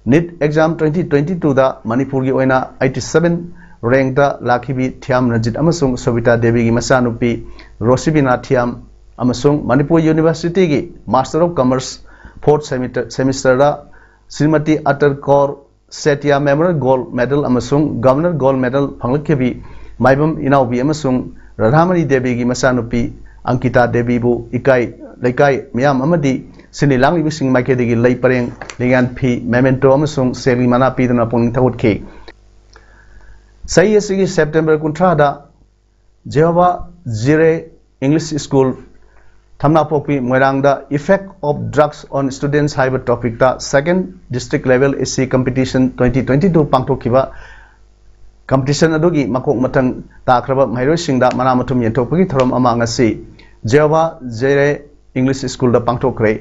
NEET exam twenty twenty-two ꯗ ꯃꯅꯤꯄꯨꯔꯒꯤ ꯑꯣꯏꯅ eighty seven rank ꯇ ꯂꯥꯛꯈꯤꯕꯤ ꯊꯤꯌꯥꯝ ꯔꯟꯖꯤꯠ ꯑꯃꯁꯨꯡ ꯁꯣꯕꯤꯇꯥ ꯗꯦꯕꯤꯒꯤ ꯃꯆꯥꯅꯨꯄꯤ ꯔꯣꯁꯤꯕꯤꯅꯥ ꯊꯤꯌꯥꯝ ꯑꯃꯁꯨꯡ ꯃꯅꯤꯄꯨꯔ University ꯒꯤ Master of Commerce fourth semester the Shrimati ꯑꯇꯔ Kaur ꯁꯦꯇꯤꯌꯥ Memorial Gold Medal ꯑꯃꯁꯨꯡ Governor Gold Medal ꯐꯪꯂꯛꯈꯤꯕꯤ ꯃꯥꯏꯕꯝ ꯏꯅꯥꯎꯕꯤ ꯑꯃꯁꯨꯡ ꯔꯥꯙꯥꯃꯅꯤ ꯗꯦꯕꯤꯒꯤ ꯃꯆꯥꯅꯨꯄꯤ ꯑꯪꯀꯤꯇꯥ ꯗꯦꯕꯤꯕꯨ ꯏꯀꯥꯏ ꯂꯩꯀꯥꯏ ꯃꯤꯌꯥꯝ ꯑꯃꯗꯤ ꯁꯤꯟꯃꯤ ꯂꯥꯡꯂꯤꯕꯁꯤꯡ ꯃꯥꯏꯀꯩꯗꯒꯤ ꯂꯩ ꯄꯔꯦꯡ, ꯂꯩꯉꯥꯟ ꯐꯤ, memento ꯑꯃꯁꯨꯡ ꯁꯦꯜꯒꯤ ꯃꯅꯥ ꯄꯤꯗꯨꯅ ꯄꯨꯛꯅꯤꯡ ꯊꯧꯒꯠꯈꯤ꯫ ꯆꯍꯤ ꯑꯁꯤꯒꯤ September ꯀꯨꯟꯊ꯭ꯔꯥꯗ ꯖꯦꯍꯣꯚꯥ ꯖꯤꯔꯦ English School, ꯊꯝꯅꯥꯄꯣꯛꯄꯤ, ꯃꯣꯏꯔꯥꯡꯗ Effect of Drugs on Students ꯍꯥꯏꯕ topic ꯇ Second District Level Essay Competition twenty twenty-two ꯄꯥꯡꯊꯣꯛꯈꯤꯕ꯫ Competition ꯑꯗꯨꯒꯤ ꯃꯀꯣꯛ ꯃꯊꯪ ꯇꯥꯈ꯭ꯔꯕ ꯃꯍꯩꯔꯣꯏꯁꯤꯡꯗ ꯃꯅꯥ ꯃꯊꯨꯝ ꯌꯦꯟꯊꯣꯛꯄꯒꯤ ꯊꯧꯔꯝ ꯑꯃ ꯉꯁꯤ ꯖꯦꯍꯣꯚꯥ ꯖꯤꯔꯦ English School the ꯄꯥꯡꯊꯣꯛꯈ꯭ꯔꯦ꯫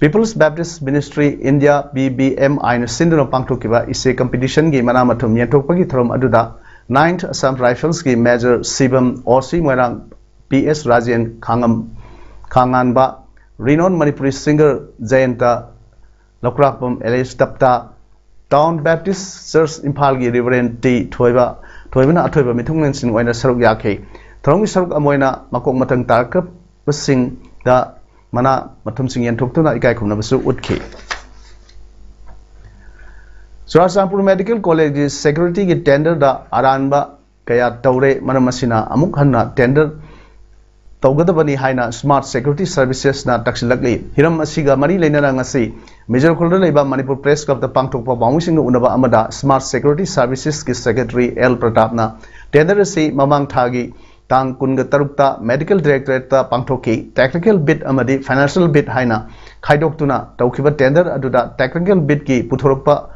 People's Baptist Ministry India, P B M I ꯅ ꯁꯤꯟꯗꯨꯅ ꯄꯥꯡꯊꯣꯛꯈꯤꯕ Essay Competition ꯒꯤ ꯃꯅꯥ ꯃꯊꯨꯝ ꯌꯦꯟꯊꯣꯛꯄꯒꯤ ꯊꯧꯔꯝ ꯑꯗꯨꯗ Ninth Assam Rifles ꯀꯤ Major Shivam, O C Moirang, P S Rajen Khangam, Khanganba, renowned Manipuri singer Jayanta Loukrakpam, alias Tapta, Town Baptist Church ꯏꯝꯐꯥꯜꯒꯤ Reverend ꯇꯤ ꯊꯣꯏꯕ, ꯊꯣꯏꯕꯅ ꯑꯊꯣꯏꯕ ꯃꯤꯊꯨꯡꯂꯦꯟꯁꯤꯡ ꯑꯣꯏꯅ ꯁꯔꯨꯛ ꯌꯥꯈꯤ꯫ ꯊꯧꯔꯝꯒꯤ ꯁꯔꯨꯛ ꯑꯃ ꯑꯣꯏꯅ ꯃꯀꯣꯛ ꯃꯊꯪ ꯇꯥꯔꯛꯄꯁꯤꯡꯗ ꯃꯅꯥ ꯃꯊꯨꯝꯁꯤꯡ ꯌꯦꯟꯊꯣꯛꯇꯨꯅ ꯏꯀꯥꯏ ꯈꯨꯝꯅꯕꯁꯨ ꯎꯠꯈꯤ꯫ ꯆꯨꯔꯥꯆꯥꯟꯄꯨꯔ Medical College ꯒꯤ security ꯒꯤ tender ꯗ ꯑꯔꯥꯟꯕ ꯀꯌꯥ ꯇꯧꯔꯦ꯫ ꯃꯔꯝ ꯑꯁꯤꯅ ꯑꯃꯨꯛ ꯍꯟꯅ tender ꯇꯧꯒꯗꯕꯅꯤ ꯍꯥꯏꯅ Smart Security Services ꯅ ꯇꯛꯁꯤꯜꯂꯛꯂꯤ꯫ ꯍꯤꯔꯝ ꯑꯁꯤꯒ ꯃꯔꯤ ꯂꯩꯅꯅ ꯉꯁꯤ ꯃꯤꯖꯣꯔ ꯈꯨꯜꯗ ꯂꯩꯕ ꯃꯅꯤꯄꯨꯔ Press Club ꯇ ꯄꯥꯡꯊꯣꯛꯄ ꯄꯥꯎꯃꯤꯁꯤꯡꯒ ꯎꯅꯕ ꯑꯃꯗ Smart Security Services ꯀꯤ Secretary ꯑꯦꯜ ꯄ꯭ꯔꯇꯥꯞꯅ tender ꯑꯁꯤ ꯃꯃꯥꯡ ꯊꯥꯒꯤ ꯇꯥꯡ ꯀꯨꯟꯒ ꯇꯔꯨꯛꯇ Medical Directorate ꯇ ꯄꯥꯡꯊꯣꯛꯈꯤ꯫ Technical bid ꯑꯃꯗꯤ Financial bid ꯍꯥꯏꯅ ꯈꯥꯏꯗꯣꯛꯇꯨꯅ ꯇꯧꯈꯤꯕ tender ꯑꯗꯨꯗ technical bid ꯀꯤ ꯄꯨꯊꯣꯔꯛꯄ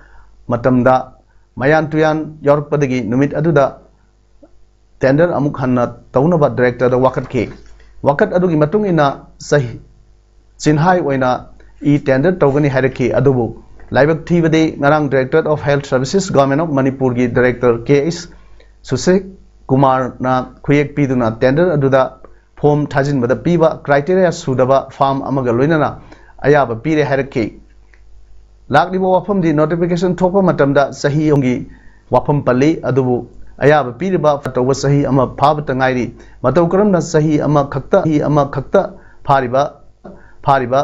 ꯃꯇꯝꯗ ꯃꯌꯥꯟ ꯇꯨꯌꯥꯟ ꯌꯥꯎꯔꯛꯄꯗꯒꯤ ꯅꯨꯃꯤꯠ ꯑꯗꯨꯗ tender ꯑꯃꯨꯛ ꯍꯟꯅ ꯇꯧꯅꯕ Director ꯗ ꯋꯥꯀꯠꯈꯤ꯫ ꯋꯥꯀꯠ ꯑꯗꯨꯒꯤ ꯃꯇꯨꯡ ꯏꯟꯅ ꯆꯍꯤ, ꯆꯤꯟꯍꯥꯏ ꯑꯣꯏꯅ e-tender ꯇꯧꯒꯅꯤ ꯍꯥꯏꯔꯛꯈꯤ꯫ ꯑꯗꯨꯕꯨ ꯂꯥꯏꯕꯛ ꯊꯤꯕꯗꯤ ꯉꯔꯥꯡ Directorate of Health Services, Government of Manipur ꯒꯤ Director ꯀꯦ ꯑꯩꯆ ꯁꯨꯁꯤꯛ ꯀꯨꯃꯥꯔꯅ ꯈꯨꯌꯦꯛ ꯄꯤꯗꯨꯅ tender ꯑꯗꯨꯗ form ꯊꯥꯖꯤꯟꯕꯗ ꯄꯤꯕ criteria ꯁꯨꯗꯕ firm ꯑꯃꯒ ꯂꯣꯏꯅꯅ ꯑꯌꯥꯕ ꯄꯤꯔꯦ ꯍꯥꯏꯔꯛꯈꯤ꯫ ꯂꯥꯛꯂꯤꯕ ꯋꯥꯐꯝꯗꯤ notification ꯊꯣꯛꯄ ꯃꯇꯝꯗ ꯆꯍꯤ ꯑꯍꯨꯝꯒꯤ ꯋꯥꯐꯝ ꯄꯜꯂꯤ, ꯑꯗꯨꯕꯨ ꯑꯌꯥꯕ ꯄꯤꯔꯤꯕ ꯇꯧꯕ ꯆꯍꯤ ꯑꯃ ꯐꯥꯕꯇ ꯉꯥꯏꯔꯤ꯫ ꯃꯇꯧ ꯀꯔꯝꯅ ꯆꯍꯤ ꯑꯃꯈꯛꯇ, ꯆꯍꯤ ꯑꯃꯈꯛꯇ ꯐꯥꯔꯤꯕ, ꯐꯥꯔꯤꯕ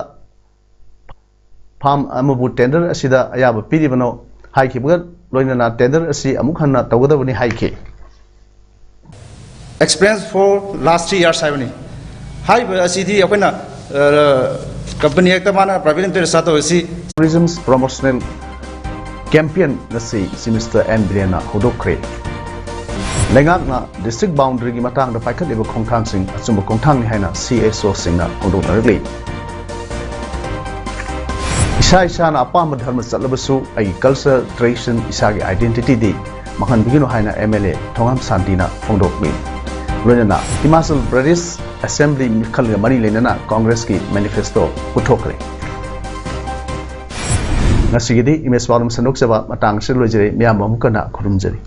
ꯐꯥꯝ ꯑꯃꯕꯨ tender ꯑꯁꯤꯗ ꯑꯌꯥꯕ ꯄꯤꯔꯤꯕꯅꯣ ꯍꯥꯏꯈꯤꯕꯒ ꯂꯣꯏꯅꯅ tender ꯑꯁꯤ ꯑꯃꯨꯛ ꯍꯟꯅ ꯇꯧꯒꯗꯕꯅꯤ ꯍꯥꯏꯈꯤ꯫ Experience for last three years ꯍꯥꯏꯕꯅꯤ꯫ ꯍꯥꯏꯔꯤꯕ ꯑꯁꯤꯗꯤ ꯑꯩꯈꯣꯏꯅ ꯀꯝꯄꯅꯤ ꯍꯦꯛꯇ ꯃꯥꯅ private limited start ꯇꯧꯔꯤꯁꯤ꯫ Tourism Promotional Campaign ꯉꯁꯤ Chief Minister ꯑꯦꯟ ꯕꯤꯔꯦꯟꯅ ꯍꯧꯗꯣꯛꯈ꯭ꯔꯦ꯫ ꯂꯩꯉꯥꯛꯅ district boundary ꯒꯤ ꯃꯇꯥꯡꯗ ꯄꯥꯏꯈꯠꯂꯤꯕ ꯈꯣꯡꯊꯥꯡꯁꯤꯡ ꯑꯆꯨꯝꯕ ꯈꯣꯡꯊꯥꯡꯅꯤ ꯍꯥꯏꯅ ꯁꯤ ꯑꯦꯁ ꯑꯣ ꯁꯤꯡꯅ ꯐꯣꯡꯗꯣꯛꯅꯔꯛꯂꯤ꯫ ꯏꯁꯥ ꯏꯁꯥꯅ ꯑꯄꯥꯝꯕ ꯙꯔꯃ ꯆꯠꯂꯕꯁꯨ ꯑꯩꯒꯤ culture, tradition, ꯏꯁꯥꯒꯤ identity ꯗꯤ ꯃꯥꯡꯍꯟꯕꯤꯒꯅꯨ ꯍꯥꯏꯅ ꯑꯦꯝ ꯑꯦꯜ ꯑꯦ ꯊꯣꯉꯥꯝ ꯁꯥꯟꯇꯤꯅ ꯐꯣꯡꯗꯣꯛꯂꯤ꯫ ꯂꯣꯏꯅꯅ ꯍꯤꯃꯥꯆꯜ ꯄ꯭ꯔꯗꯦꯁ ꯑꯦꯁꯦꯝꯕ꯭ꯂꯤ ꯃꯤꯈꯜꯒ ꯃꯔꯤ ꯂꯩꯅꯅ ꯀꯣꯡꯒ꯭ꯔꯦꯁꯀꯤ manifesto ꯄꯨꯊꯣꯛꯈ꯭ꯔꯦ꯫ ꯉꯁꯤꯒꯤꯗꯤ ꯏꯃꯦꯖ ꯄꯥꯎꯗꯝ ꯁꯟꯗꯣꯛꯆꯕ ꯃꯇꯥꯡ ꯑꯁꯤꯗ ꯂꯣꯏꯖꯔꯦ꯫ ꯃꯤꯌꯥꯝꯕꯨ ꯑꯃꯨꯛ ꯍꯟꯅ ꯈꯨꯔꯨꯝꯖꯔꯤ꯫